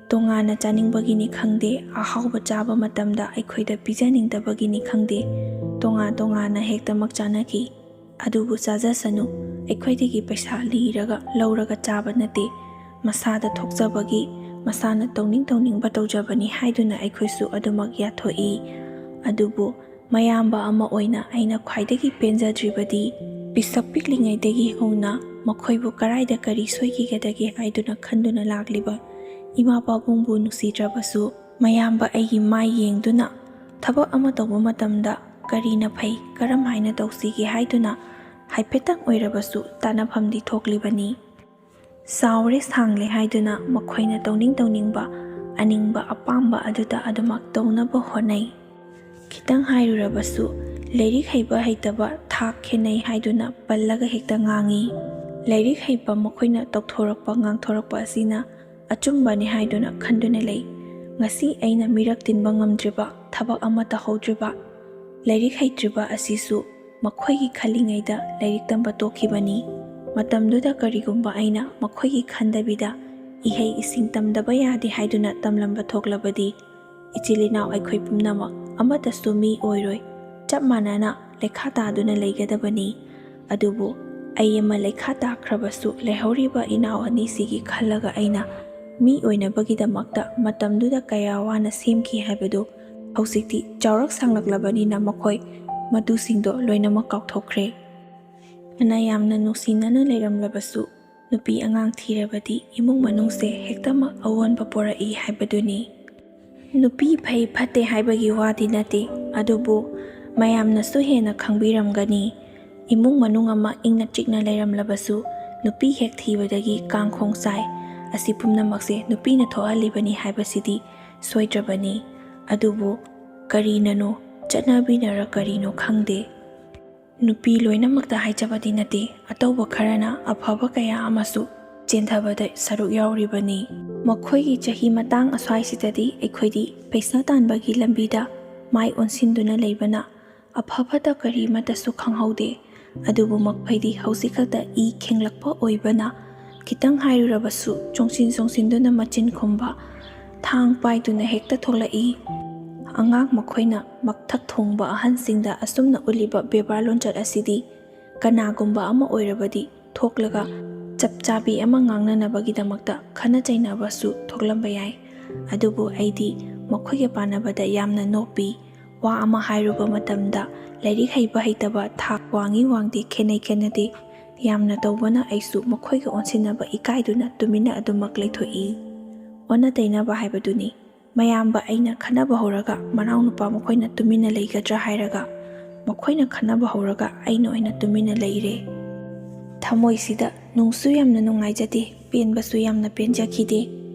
ꯇꯣꯉꯥꯟꯅ ꯆꯥꯅꯤꯡꯕꯒꯤꯅꯤ ꯈꯪꯗꯦ, ꯑꯍꯥꯎꯕ ꯆꯥꯕ ꯃꯇꯝꯗ ꯑꯩꯈꯣꯏꯗ ꯄꯤꯖꯅꯤꯡꯗꯕꯒꯤꯅꯤ ꯈꯪꯗꯦ, ꯇꯣꯉꯥꯟ ꯇꯣꯉꯥꯟꯅ ꯍꯦꯛꯇꯃꯛ ꯆꯥꯅꯈꯤ꯫ "ꯑꯗꯨꯕꯨ ꯆꯥꯖꯁꯅꯨ, ꯑꯩꯈꯣꯏꯗꯒꯤ ꯄꯩꯁꯥ ꯂꯤꯔꯒ ꯂꯧꯔꯒ ꯆꯥꯕ ꯅꯠꯇꯦ, ꯃꯁꯥꯗ ꯊꯣꯛꯆꯕꯒꯤ, ꯃꯁꯥꯅ ꯇꯧꯅꯤꯡ ꯇꯧꯅꯤꯡꯕ ꯇꯧꯖꯕꯅꯤ" ꯍꯥꯏꯗꯨꯅ ꯑꯩꯈꯣꯏꯁꯨ ꯑꯗꯨꯃꯛ ꯌꯥꯊꯣꯛꯏ꯫ ꯑꯗꯨꯕꯨ ꯃꯌꯥꯝꯕ ꯑꯃ ꯑꯣꯏꯅ ꯑꯩꯅ ꯈ꯭ꯋꯥꯏꯗꯒꯤ ꯄꯦꯟꯖꯗ꯭ꯔꯤꯕꯗꯤ, ꯄꯤꯁꯛ ꯄꯤꯛꯂꯤꯉꯩꯗꯒꯤ ꯍꯧꯅ ꯃꯈꯣꯏꯕꯨ ꯀꯔꯥꯏꯗ ꯀꯔꯤ ꯁꯣꯏꯈꯤꯒꯗꯒꯦ ꯍꯥꯏꯗꯨꯅ ꯈꯟꯗꯨꯅ ꯂꯥꯛꯂꯤꯕ ꯏꯃꯥ ꯄꯥꯕꯨꯡꯕꯨ ꯅꯨꯡꯁꯤꯗ꯭ꯔꯕꯁꯨ, ꯃꯌꯥꯝꯕ ꯑꯩꯒꯤ ꯃꯥꯏ ꯌꯦꯡꯗꯨꯅ ꯊꯕꯛ ꯑꯃ ꯇꯧꯕ ꯃꯇꯝꯗ ꯀꯔꯤꯅ ꯐꯩ, ꯀꯔꯝ ꯍꯥꯏꯅ ꯇꯧꯁꯤꯒꯦ ꯍꯥꯏꯗꯨꯅ ꯍꯥꯏꯐꯦꯠꯇꯪ ꯑꯣꯏꯔꯕꯁꯨ ꯇꯥꯟꯅꯐꯝꯗꯤ ꯊꯣꯛꯂꯤꯕꯅꯤ꯫ ꯆꯥꯎꯔꯦ ꯁꯥꯡꯂꯦ ꯍꯥꯏꯗꯨꯅ ꯃꯈꯣꯏꯅ ꯇꯧꯅꯤꯡ ꯇꯧꯅꯤꯡꯕ, ꯑꯅꯤꯡꯕ ꯑꯄꯥꯝꯕ ꯑꯗꯨꯗ ꯑꯗꯨꯃꯛ ꯇꯧꯅꯕ ꯍꯣꯠꯅꯩ꯫ ꯈꯤꯇꯪ ꯍꯥꯏꯔꯨꯔꯕꯁꯨ, ꯂꯥꯏꯔꯤꯛ ꯍꯩꯕ ꯍꯩꯇꯕ ꯊꯥꯛ ꯈꯦꯠꯅꯩ ꯍꯥꯏꯗꯨꯅ ꯄꯜꯂꯒ ꯍꯦꯛꯇ ꯉꯥꯡꯏ꯫ ꯂꯥꯏꯔꯤꯛ ꯍꯩꯕ ꯃꯈꯣꯏꯅ ꯇꯧꯊꯣꯔꯛꯄ ꯉꯥꯡꯊꯣꯔꯛꯄ ꯑꯁꯤꯅ ꯑꯆꯨꯝꯕꯅꯤ ꯍꯥꯏꯗꯨꯅ ꯈꯟꯗꯨꯅ ꯂꯩ꯫ ꯉꯁꯤ ꯑꯩꯅ ꯃꯤꯔꯛ ꯇꯤꯟꯕ ꯉꯝꯗ꯭ꯔꯤꯕ, ꯊꯕꯛ ꯑꯃ ꯇꯧꯍꯧꯗ꯭ꯔꯤꯕ, ꯂꯥꯏꯔꯤꯛ ꯍꯩꯇ꯭ꯔꯤꯕ ꯑꯁꯤꯁꯨ ꯃꯈꯣꯏꯒꯤ ꯈꯜꯂꯤꯉꯩꯗ ꯂꯥꯏꯔꯤꯛ ꯇꯝꯕ ꯇꯣꯛꯈꯤꯕꯅꯤ꯫ ꯃꯇꯝꯗꯨꯗ ꯀꯔꯤꯒꯨꯝꯕ ꯑꯩꯅ ꯃꯈꯣꯏꯒꯤ ꯈꯟꯗꯕꯤꯗ ꯏꯍꯩ ꯏꯁꯤꯡ ꯇꯝꯗꯕ ꯌꯥꯗꯦ ꯍꯥꯏꯗꯨꯅ ꯇꯝꯂꯝꯕ ꯊꯣꯛꯂꯕꯗꯤ, ꯏꯆꯤꯜ ꯏꯅꯥꯎ ꯑꯩꯈꯣꯏ ꯄꯨꯝꯅꯃꯛ ꯑꯃꯠꯇꯁꯨ ꯃꯤ ꯑꯣꯏꯔꯣꯏ, ꯆꯞ ꯃꯥꯟꯅꯅ ꯂꯩꯈꯥ ꯇꯥꯗꯨꯅ ꯂꯩꯒꯗꯕꯅꯤ꯫ ꯑꯗꯨꯕꯨ ꯑꯩ ꯑꯃ ꯂꯩꯈꯥ ꯇꯥꯈ꯭ꯔꯕꯁꯨ, ꯂꯩꯍꯧꯔꯤꯕ ꯏꯅꯥꯎ ꯑꯅꯤꯁꯤꯒꯤ ꯈꯜꯂꯒ ꯑꯩꯅ ꯃꯤ ꯑꯣꯏꯅꯕꯒꯤꯗꯃꯛꯇ ꯃꯇꯝꯗꯨꯗ ꯀꯌꯥ ꯋꯥꯅ ꯁꯦꯝꯈꯤ ꯍꯥꯏꯕꯗꯨ ꯍꯧꯖꯤꯛꯇꯤ ꯆꯥꯎꯔꯛ ꯁꯥꯡꯂꯛꯂꯕꯅꯤꯅ ꯃꯈꯣꯏ ꯃꯗꯨꯁꯤꯡꯗꯣ ꯂꯣꯏꯅꯃꯛ ꯀꯥꯎꯊꯣꯛꯈ꯭ꯔꯦ꯫ ꯐꯅ ꯌꯥꯝꯅ ꯅꯨꯡꯁꯤꯅꯅ ꯂꯩꯔꯝꯂꯕꯁꯨ, ꯅꯨꯄꯤ ꯑꯉꯥꯡ ꯊꯤꯔꯕꯗꯤ ꯏꯃꯨꯡ ꯃꯅꯨꯡꯁꯦ ꯍꯦꯛꯇꯃꯛ ꯑꯑꯣꯟꯕ ꯄꯣꯔꯛꯏ ꯍꯥꯏꯕꯗꯨꯅꯤ꯫ ꯅꯨꯄꯤ ꯐꯩ ꯐꯠꯇꯦ ꯍꯥꯏꯕꯒꯤ ꯋꯥꯗꯤ ꯅꯠꯇꯦ, ꯑꯗꯨꯕꯨ ꯃꯌꯥꯝꯅꯁꯨ ꯍꯦꯟꯅ ꯈꯪꯕꯤꯔꯝꯒꯅꯤ꯫ ꯏꯃꯨꯡ ꯃꯅꯨꯡ ꯑꯃ ꯏꯪꯅ ꯆꯤꯛꯅ ꯂꯩꯔꯝꯂꯕꯁꯨ, ꯅꯨꯄꯤ ꯍꯦꯛ ꯊꯤꯕꯗꯒꯤ ꯀꯥꯡꯈꯣꯡ ꯆꯥꯏ꯫ ꯑꯁꯤ ꯄꯨꯝꯅꯃꯛꯁꯦ ꯅꯨꯄꯤꯅ ꯊꯣꯛꯍꯜꯂꯤꯕꯅꯤ ꯍꯥꯏꯕꯁꯤꯗꯤ ꯁꯣꯏꯗ꯭ꯔꯕꯅꯤ꯫ ꯑꯗꯨꯕꯨ ꯀꯔꯤꯅꯅꯣ, ꯆꯠꯅꯕꯤꯅꯔ ꯀꯔꯤꯅꯣ ꯈꯪꯗꯦ, ꯅꯨꯄꯤ ꯂꯣꯏꯅꯃꯛꯇ ꯍꯥꯏꯖꯕꯗꯤ ꯅꯠꯇꯦ, ꯑꯇꯧꯕ ꯈꯔꯅ ꯑꯐꯕ ꯀꯌꯥ ꯑꯃꯁꯨ ꯆꯦꯟꯊꯕꯗ ꯁꯔꯨꯛ ꯌꯥꯎꯔꯤꯕꯅꯤ꯫ ꯃꯈꯣꯏꯒꯤ ꯆꯍꯤ ꯃꯇꯥꯡ ꯑꯁ꯭ꯋꯥꯏꯁꯤꯗꯗꯤ ꯑꯩꯈꯣꯏꯗꯤ ꯄꯩꯁꯥ ꯇꯥꯟꯕꯒꯤ ꯂꯝꯕꯤꯗ ꯃꯥꯏ ꯑꯣꯟꯁꯤꯟꯗꯨꯅ ꯂꯩꯕꯅ ꯑꯐ ꯐꯠꯇ ꯀꯔꯤꯃꯠꯇꯁꯨ ꯈꯪꯍꯧꯗꯦ꯫ ꯑꯗꯨꯕꯨ ꯃꯈꯣꯏꯗꯤ ꯍꯧꯖꯤꯛ ꯈꯛꯇ ꯏ ꯈꯦꯡꯂꯛꯄ ꯑꯣꯏꯕꯅ, ꯈꯤꯇꯪ ꯍꯥꯏꯔꯨꯔꯕꯁꯨ ꯆꯣꯡꯁꯤꯟ ꯆꯣꯡꯁꯤꯟꯗꯨꯅ ꯃꯆꯤꯟ ꯈꯨꯝꯕ, ꯊꯥꯡ ꯄꯥꯏꯗꯨꯅ ꯍꯦꯛꯇ ꯊꯣꯛꯂꯛꯏ꯫ ꯑꯉꯥꯡ ꯃꯈꯣꯏꯅ ꯃꯛꯊꯛ ꯊꯣꯡꯕ ꯑꯍꯟꯁꯤꯡꯗ ꯑꯁꯨꯝꯅ ꯎꯠꯂꯤꯕ ꯕꯦꯕꯥꯔ ꯂꯣꯟꯆꯠ ꯑꯁꯤꯗꯤ ꯀꯅꯥꯒꯨꯝꯕ ꯑꯃ ꯑꯣꯏꯔꯕꯗꯤ ꯊꯣꯛꯂꯒ ꯆꯞ ꯆꯥꯕꯤ ꯑꯃ ꯉꯥꯡꯅꯅꯕꯒꯤꯗꯃꯛꯇ ꯈꯟꯅ ꯆꯩꯅꯕꯁꯨ ꯊꯣꯛꯂꯝꯕ ꯌꯥꯏ꯫ ꯑꯗꯨꯕꯨ ꯑꯩꯗꯤ ꯃꯈꯣꯏꯒ ꯄꯥꯟꯅꯕꯗ ꯌꯥꯝꯅ ꯅꯣꯞꯄꯤ꯫ ꯋꯥ ꯑꯃ ꯍꯥꯏꯔꯨꯕ ꯃꯇꯝꯗ ꯂꯥꯏꯔꯤꯛ ꯍꯩꯕ ꯍꯩꯇꯕ, ꯊꯥꯛ ꯋꯥꯡꯏ ꯋꯥꯡꯗꯦ, ꯈꯦꯠꯅꯩ ꯈꯦꯠꯅꯗꯦ ꯌꯥꯝꯅ ꯇꯧꯕꯅ ꯑꯩꯁꯨ ꯃꯈꯣꯏꯒ ꯑꯣꯟꯁꯤꯟꯅꯕ ꯏꯀꯥꯏꯗꯨꯅ ꯇꯨꯃꯤꯟꯅ ꯑꯗꯨꯃꯛ ꯂꯩꯊꯣꯛꯏ꯫ ꯑꯣꯟꯅ ꯇꯩꯅꯕ ꯍꯥꯏꯕꯗꯨꯅꯤ꯫ ꯃꯌꯥꯝꯕ ꯑꯩꯅ ꯈꯠꯅꯕ ꯍꯧꯔꯒ ꯃꯅꯥꯎꯅꯨꯄꯥ ꯃꯈꯣꯏꯅ ꯇꯨꯃꯤꯟꯅ ꯂꯩꯒꯗ꯭ꯔꯥ ꯍꯥꯏꯔꯒ, ꯃꯈꯣꯏꯅ ꯈꯠꯅꯕ ꯍꯧꯔꯒ ꯑꯩꯅ ꯑꯣꯏꯅ ꯇꯨꯃꯤꯟꯅ ꯂꯩꯔꯦ꯫ ꯊꯃꯣꯏꯁꯤꯗ ꯅꯨꯡꯁꯨ ꯌꯥꯝꯅ ꯅꯨꯡꯉꯥꯏꯖꯗꯦ, ꯄꯦꯟꯕꯁꯨ ꯌꯥꯝꯅ ꯄꯦꯟꯖꯈꯤꯗꯦ꯫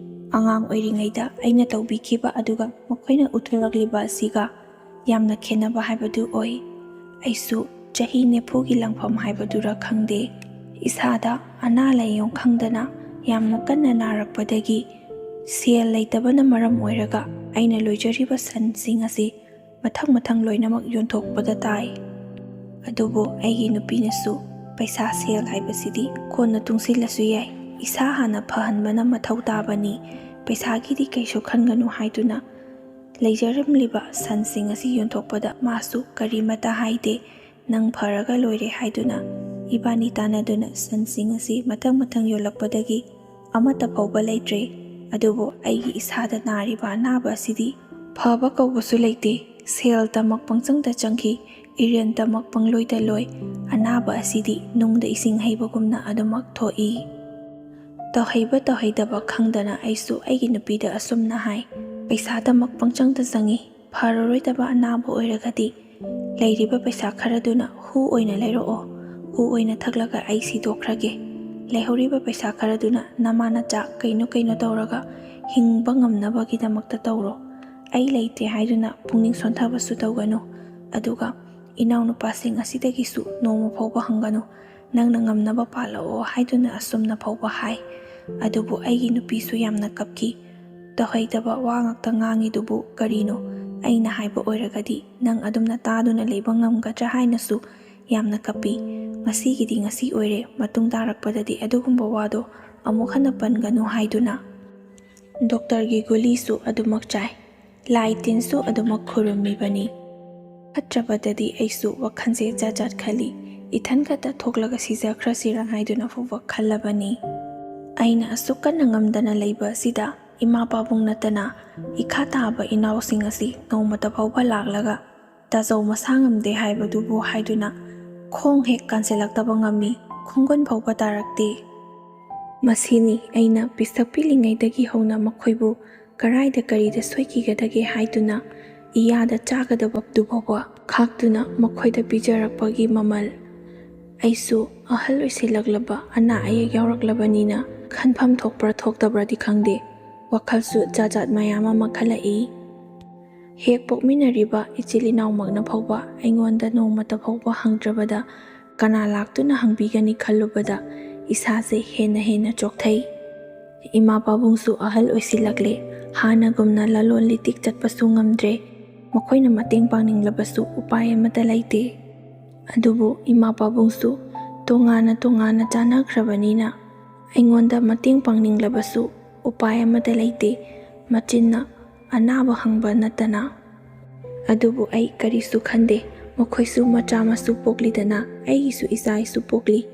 ꯑꯉꯥꯡ ꯑꯣꯏꯔꯤꯉꯩꯗ ꯑꯩꯅ ꯇꯧꯕꯤꯈꯤꯕ ꯑꯗꯨꯒ ꯃꯈꯣꯏꯅ ꯎꯠꯊꯣꯔꯛꯂꯤꯕ ꯑꯁꯤꯒ ꯌꯥꯝꯅ ꯈꯦꯠꯅꯕ ꯍꯥꯏꯕꯗꯨ ꯑꯣꯏ꯫ ꯑꯩꯁꯨ ꯆꯍꯤ ꯅꯤꯐꯨꯒꯤ ꯂꯪꯐꯝ ꯍꯥꯏꯕꯗꯨꯔ ꯈꯪꯗꯦ, ꯏꯁꯥꯗ ꯑꯅꯥ ꯂꯥꯏꯌꯣꯡ ꯈꯪꯗꯅ ꯌꯥꯝꯅ ꯀꯟꯅ ꯅꯥꯔꯛꯄꯗꯒꯤ ꯁꯦꯜ ꯂꯩꯇꯕꯅ ꯃꯔꯝ ꯑꯣꯏꯔꯒ ꯑꯩꯅ ꯂꯣꯏꯖꯔꯤꯕ ꯁꯟꯁꯤꯡ ꯑꯁꯤ ꯃꯊꯪ ꯃꯊꯪ ꯂꯣꯏꯅꯃꯛ ꯌꯣꯟꯊꯣꯛꯄꯗ ꯇꯥꯏ꯫ ꯑꯗꯨꯕꯨ ꯑꯩꯒꯤ ꯅꯨꯄꯤꯅꯁꯨ, "ꯄꯩꯁꯥ ꯁꯦꯜ ꯍꯥꯏꯕꯁꯤꯗꯤ ꯀꯣꯟꯅ ꯇꯨꯡꯁꯤꯜꯂꯁꯨ ꯌꯥꯏ, ꯏꯁꯥ ꯍꯥꯟꯅ ꯐꯍꯟꯕꯅ ꯃꯊꯧ ꯇꯥꯕꯅꯤ, ꯄꯩꯁꯥꯒꯤꯗꯤ ꯀꯩꯁꯨ ꯈꯟꯒꯅꯨ" ꯍꯥꯏꯗꯨꯅ ꯂꯩꯖꯔꯝꯂꯤꯕ ꯁꯟꯁꯤꯡ ꯑꯁꯤ ꯌꯣꯟꯊꯣꯛꯄꯗ ꯃꯥꯁꯨ ꯀꯔꯤꯃꯇ ꯍꯥꯏꯗꯦ꯫ "ꯅꯪ ꯐꯔꯒ ꯂꯣꯏꯔꯦ" ꯍꯥꯏꯗꯨꯅ ꯏꯕꯥꯅꯤ ꯇꯥꯟꯅꯗꯨꯅ ꯁꯟꯁꯤꯡ ꯑꯁꯤ ꯃꯊꯪ ꯃꯊꯪ ꯌꯣꯜꯂꯛꯄꯗꯒꯤ ꯑꯃꯠꯇ ꯐꯥꯎꯕ ꯂꯩꯇ꯭ꯔꯦ꯫ ꯑꯗꯨꯕꯨ ꯑꯩꯒꯤ ꯏꯁꯥꯗ ꯅꯥꯔꯤꯕ ꯑꯅꯥꯕ ꯑꯁꯤꯗꯤ ꯐꯕ ꯀꯧꯕꯁꯨ ꯂꯩꯇꯦ꯫ ꯁꯦꯜꯗꯃꯛ ꯄꯪꯆꯪꯗ ꯆꯪꯈꯤ, ꯏꯔꯦꯟꯗꯃꯛ ꯄꯪꯂꯣꯏꯗ ꯂꯣꯏ꯫ ꯑꯅꯥꯕ ꯑꯁꯤꯗꯤ ꯅꯨꯡꯗ ꯏꯁꯤꯡ ꯍꯩꯕꯒꯨꯝꯅ ꯑꯗꯨꯃꯛ ꯊꯣꯛꯏ꯫ ꯇꯧꯍꯩꯕ ꯇꯧꯍꯩꯗꯕ ꯈꯪꯗꯅ ꯑꯩꯁꯨ ꯑꯩꯒꯤ ꯅꯨꯄꯤꯗ ꯑꯁꯨꯝꯅ ꯍꯥꯏ, "ꯄꯩꯁꯥꯗꯃꯛ ꯄꯪꯆꯪꯗ ꯆꯪꯏ, ꯐꯔꯔꯣꯏꯗꯕ ꯑꯅꯥꯕ ꯑꯣꯏꯔꯒꯗꯤ ꯂꯩꯔꯤꯕ ꯄꯩꯁꯥ ꯈꯔꯗꯨꯅ ꯍꯨ ꯑꯣꯏꯅ ꯂꯩꯔꯛꯑꯣ, ꯍꯨ ꯑꯣꯏꯅ ꯊꯛꯂꯒ ꯑꯩ ꯁꯤꯗꯣꯛꯈ꯭ꯔꯒꯦ꯫ ꯂꯩꯍꯧꯔꯤꯕ ꯄꯩꯁꯥ ꯈꯔꯗꯨꯅ ꯅꯃꯥ ꯅꯆꯥ ꯀꯩꯅꯣ ꯀꯩꯅꯣ ꯇꯧꯔꯒ ꯍꯤꯡꯕ ꯉꯝꯅꯕꯒꯤꯗꯃꯛꯇ ꯇꯧꯔꯣ꯫ ꯑꯩ ꯂꯩꯇꯦ ꯍꯥꯏꯗꯨꯅ ꯄꯨꯛꯅꯤꯡ ꯁꯣꯟꯊꯕꯁꯨ ꯇꯧꯒꯅꯨ꯫ ꯑꯗꯨꯒ ꯏꯅꯥꯎꯅꯨꯄꯥꯁꯤꯡ ꯑꯁꯤꯗꯒꯤꯁꯨ ꯅꯣꯡꯃ ꯐꯥꯎꯕ ꯍꯪꯒꯅꯨ꯫ ꯅꯪꯅ ꯉꯝꯅꯕ ꯄꯥꯜꯂꯛꯑꯣ" ꯍꯥꯏꯗꯨꯅ ꯑꯁꯨꯝꯅ ꯐꯥꯎꯕ ꯍꯥꯏ꯫ ꯑꯗꯨꯕꯨ ꯑꯩꯒꯤ ꯅꯨꯄꯤꯁꯨ ꯌꯥꯝꯅ ꯀꯞꯈꯤ꯫ "ꯇꯧꯍꯩꯗꯕ ꯋꯥ ꯉꯥꯛꯇ ꯉꯥꯡꯉꯤꯗꯨꯕꯨ ꯀꯔꯤꯅꯣ? ꯑꯩꯅ ꯍꯥꯏꯕ ꯑꯣꯏꯔꯒꯗꯤ ꯅꯪ ꯑꯗꯨꯝꯅ ꯇꯥꯗꯨꯅ ꯂꯩꯕ ꯉꯝꯒꯗ꯭ꯔꯥ?" ꯍꯥꯏꯅꯁꯨ ꯌꯥꯝꯅ ꯀꯞꯄꯤ꯫ "ꯉꯁꯤꯒꯤꯗꯤ ꯉꯁꯤ ꯑꯣꯏꯔꯦ, ꯃꯇꯨꯡ ꯇꯥꯔꯛꯄꯗꯗꯤ ꯑꯗꯨꯒꯨꯝꯕ ꯋꯥꯗꯣ ꯑꯃꯨꯛ ꯍꯟꯅ ꯄꯟꯒꯅꯨ" ꯍꯥꯏꯗꯨꯅ ꯗꯣꯛꯇꯔꯒꯤ ꯒꯨꯂꯤꯁꯨ ꯑꯗꯨꯃꯛ ꯆꯥꯏ, ꯂꯥꯏ ꯇꯤꯟꯁꯨ ꯑꯗꯨꯃꯛ ꯈꯨꯔꯨꯝꯃꯤꯕꯅꯤ꯫ ꯐꯠꯇ꯭ꯔꯕꯗꯗꯤ ꯑꯩꯁꯨ ꯋꯥꯈꯜꯁꯦ ꯖꯥꯠ ꯖꯥꯠ ꯈꯜꯂꯤ꯫ ꯏꯊꯟ ꯈꯛꯇ ꯊꯣꯛꯂꯒ ꯁꯤꯖꯈ꯭ꯔꯁꯤꯔꯥ ꯍꯥꯏꯗꯨꯅ ꯐꯥꯎꯕ ꯈꯜꯂꯕꯅꯤ꯫ ꯑꯩꯅ ꯑꯁꯨꯛ ꯀꯟꯅ ꯉꯝꯗꯅ ꯂꯩꯕ ꯑꯁꯤꯗ ꯏꯃꯥ ꯄꯥꯕꯨꯡ ꯅꯠꯇꯅ ꯏꯈꯥ ꯇꯥꯕ ꯏꯅꯥꯎꯁꯤꯡ ꯑꯁꯤ ꯅꯣꯡꯃꯇ ꯐꯥꯎꯕ ꯂꯥꯛꯂꯒ ꯇꯥꯖꯧ ꯃꯁꯥ ꯉꯝꯗꯦ ꯍꯥꯏꯕꯗꯨꯕꯨ ꯍꯥꯏꯗꯨꯅ ꯈꯣꯡ ꯍꯦꯛ ꯀꯥꯟꯁꯤꯜꯂꯛꯇꯕ ꯉꯝꯃꯤ, ꯈꯣꯡꯒꯨꯟ ꯐꯥꯎꯕ ꯇꯥꯔꯛꯇꯦ꯫ ꯃꯁꯤꯅꯤ ꯑꯩꯅ ꯄꯤꯁꯛ ꯄꯤꯛꯂꯤꯉꯩꯗꯒꯤ ꯍꯧꯅ ꯃꯈꯣꯏꯕꯨ ꯀꯔꯥꯏꯗ ꯀꯔꯤꯗ ꯁꯣꯏꯈꯤꯒꯗꯒꯦ ꯍꯥꯏꯗꯨꯅ ꯏꯌꯥꯗ ꯆꯥꯒꯗꯕꯗꯨ ꯐꯥꯎꯕ ꯈꯥꯛꯇꯨꯅ ꯃꯈꯣꯏꯗ ꯄꯤꯖꯔꯛꯄꯒꯤ ꯃꯃꯜ꯫ ꯑꯩꯁꯨ ꯑꯍꯜ ꯑꯣꯏꯁꯤꯜꯂꯛꯂꯕ, ꯑꯅꯥ ꯑꯌꯦꯛ ꯌꯥꯎꯔꯛꯂꯕꯅꯤꯅ ꯈꯟꯐꯝ ꯊꯣꯛꯄ꯭ꯔꯥ ꯊꯣꯛꯇꯕ꯭ꯔꯥꯗꯤ ꯈꯪꯗꯦ, ꯋꯥꯈꯜꯁꯨ ꯖꯥꯠ ꯖꯥꯠ ꯃꯌꯥꯝ ꯑꯃ ꯈꯜꯂꯛꯏ꯫ ꯍꯦꯛ ꯄꯣꯛꯃꯤꯟꯅꯔꯤꯕ ꯏꯆꯤꯜ ꯏꯅꯥꯎꯃꯛꯅ ꯐꯥꯎꯕ ꯑꯩꯉꯣꯟꯗ ꯅꯣꯡꯃꯇ ꯐꯥꯎꯕ ꯍꯪꯗ꯭ꯔꯕꯗ ꯀꯅꯥ ꯂꯥꯛꯇꯨꯅ ꯍꯪꯕꯤꯒꯅꯤ ꯈꯜꯂꯨꯕꯗ ꯏꯁꯥꯁꯦ ꯍꯦꯟꯅ ꯍꯦꯟꯅ ꯆꯣꯛꯊꯩ꯫ ꯏꯃꯥ ꯄꯥꯕꯨꯡꯁꯨ ꯑꯍꯜ ꯑꯣꯏꯁꯤꯜꯂꯛꯂꯦ꯫ ꯍꯥꯟꯅꯒꯨꯝꯅ ꯂꯂꯣꯟ ꯏꯇꯤꯛ ꯆꯠꯄꯁꯨ ꯉꯝꯗ꯭ꯔꯦ꯫ ꯃꯈꯣꯏꯅ ꯃꯇꯦꯡ ꯄꯥꯡꯅꯤꯡꯂꯕꯁꯨ ꯎꯄꯥꯏ ꯑꯃꯠꯇ ꯂꯩꯇꯦ꯫ ꯑꯗꯨꯕꯨ ꯏꯃꯥ ꯄꯥꯕꯨꯡꯁꯨ ꯇꯣꯉꯥꯟꯅ ꯇꯣꯉꯥꯟꯅ ꯆꯥꯅꯈ꯭ꯔꯕꯅꯤꯅ ꯑꯩꯉꯣꯟꯗ ꯃꯇꯦꯡ ꯄꯥꯡꯅꯤꯡꯂꯕꯁꯨ ꯎꯄꯥꯏ ꯑꯃꯠꯇ ꯂꯩꯇꯦ꯫ ꯃꯆꯤꯟꯅ ꯑꯅꯥꯕ ꯍꯪꯕ ꯅꯠꯇꯅ꯫ ꯑꯗꯨꯕꯨ ꯑꯩ ꯀꯔꯤꯁꯨ ꯈꯟꯗꯦ꯫ ꯃꯈꯣꯏꯁꯨ ꯃꯆꯥ ꯃꯁꯨ ꯄꯣꯛꯂꯤꯗꯅ, ꯑꯩꯒꯤꯁꯨ ꯏꯆꯥ ꯏꯁꯨ ꯄꯣꯛꯂꯤ꯫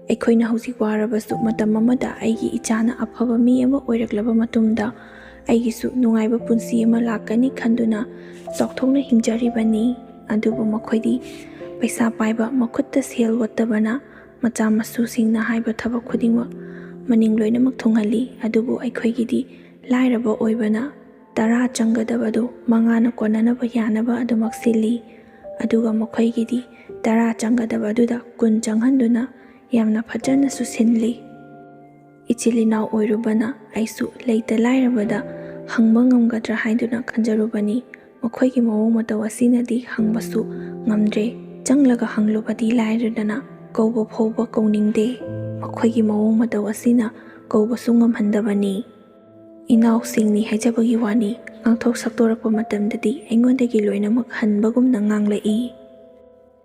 ꯑꯩꯈꯣꯏꯅ ꯍꯧꯖꯤꯛ ꯋꯥꯔꯕꯁꯨ ꯃꯇꯝ ꯑꯃꯗ ꯑꯩꯒꯤ ꯏꯆꯥꯅ ꯑꯐꯕ ꯃꯤ ꯑꯃ ꯑꯣꯏꯔꯛꯂꯕ ꯃꯇꯨꯡꯗ ꯑꯩꯒꯤꯁꯨ ꯅꯨꯡꯉꯥꯏꯕ ꯄꯨꯟꯁꯤ ꯑꯃ ꯂꯥꯛꯀꯅꯤ ꯈꯟꯗꯨꯅ ꯆꯥꯎꯊꯣꯛꯅ ꯍꯤꯡꯖꯔꯤꯕꯅꯤ꯫ ꯑꯗꯨꯕꯨ ꯃꯈꯣꯏꯗꯤ ꯄꯩꯁꯥ ꯄꯥꯏꯕ, ꯃꯈꯨꯠꯇ ꯁꯦꯜ ꯋꯠꯇꯕꯅ ꯃꯆꯥ ꯃꯁꯨꯁꯤꯡꯅ ꯍꯥꯏꯕ ꯊꯕꯛ ꯈꯨꯗꯤꯡꯃꯛ ꯃꯅꯤꯡ ꯂꯣꯏꯅꯃꯛ ꯊꯨꯡꯍꯜꯂꯤ꯫ ꯑꯗꯨꯕꯨ ꯑꯩꯈꯣꯏꯒꯤꯗꯤ ꯂꯥꯏꯔꯕ ꯑꯣꯏꯕꯅ ꯇꯔꯥ ꯆꯪꯒꯗꯕꯗꯨ ꯃꯉꯥꯅ ꯀꯣꯟꯅꯅꯕ ꯌꯥꯅꯕ ꯑꯗꯨꯃꯛ ꯁꯤꯜꯂꯤ꯫ ꯑꯗꯨꯒ ꯃꯈꯣꯏꯒꯤꯗꯤ ꯇꯔꯥ ꯆꯪꯒꯗꯕ ꯑꯗꯨꯗ ꯀꯨꯟ ꯆꯪꯍꯟꯗꯨꯅ ꯌꯥꯝꯅ ꯐꯖꯅꯁꯨ ꯁꯤꯜꯂꯤ꯫ ꯏꯆꯤꯜ ꯏꯅꯥꯎ ꯑꯣꯏꯔꯨꯕꯅ ꯑꯩꯁꯨ ꯂꯩꯇ ꯂꯥꯏꯔꯕꯗ ꯍꯪꯕ ꯉꯝꯒꯗ꯭ꯔꯥ ꯍꯥꯏꯗꯨꯅ ꯈꯟꯖꯔꯨꯕꯅꯤ꯫ ꯃꯈꯣꯏꯒꯤ ꯃꯑꯣꯡ ꯃꯇꯧ ꯑꯁꯤꯅꯗꯤ ꯍꯪꯕꯁꯨ ꯉꯝꯗ꯭ꯔꯦ꯫ ꯆꯪꯂꯒ ꯍꯪꯂꯨꯕꯗꯤ ꯂꯥꯏꯔꯗꯅ ꯀꯧꯕ ꯐꯥꯎꯕ ꯀꯧꯅꯤꯡꯗꯦ꯫ ꯃꯈꯣꯏꯒꯤ ꯃꯑꯣꯡ ꯃꯇꯧ ꯑꯁꯤꯅ ꯀꯧꯕꯁꯨ ꯉꯝꯍꯟꯗꯕꯅꯤ꯫ ꯏꯅꯥꯎꯁꯤꯡꯅꯤ ꯍꯥꯏꯖꯕꯒꯤ ꯋꯥꯅꯤ, ꯉꯥꯡꯊꯣꯛ ꯁꯛꯇꯣꯔꯛꯄ ꯃꯇꯝꯗꯗꯤ ꯑꯩꯉꯣꯟꯗꯒꯤ ꯂꯣꯏꯅꯃꯛ ꯍꯟꯕꯒꯨꯝꯅ ꯉꯥꯡꯂꯛꯏ꯫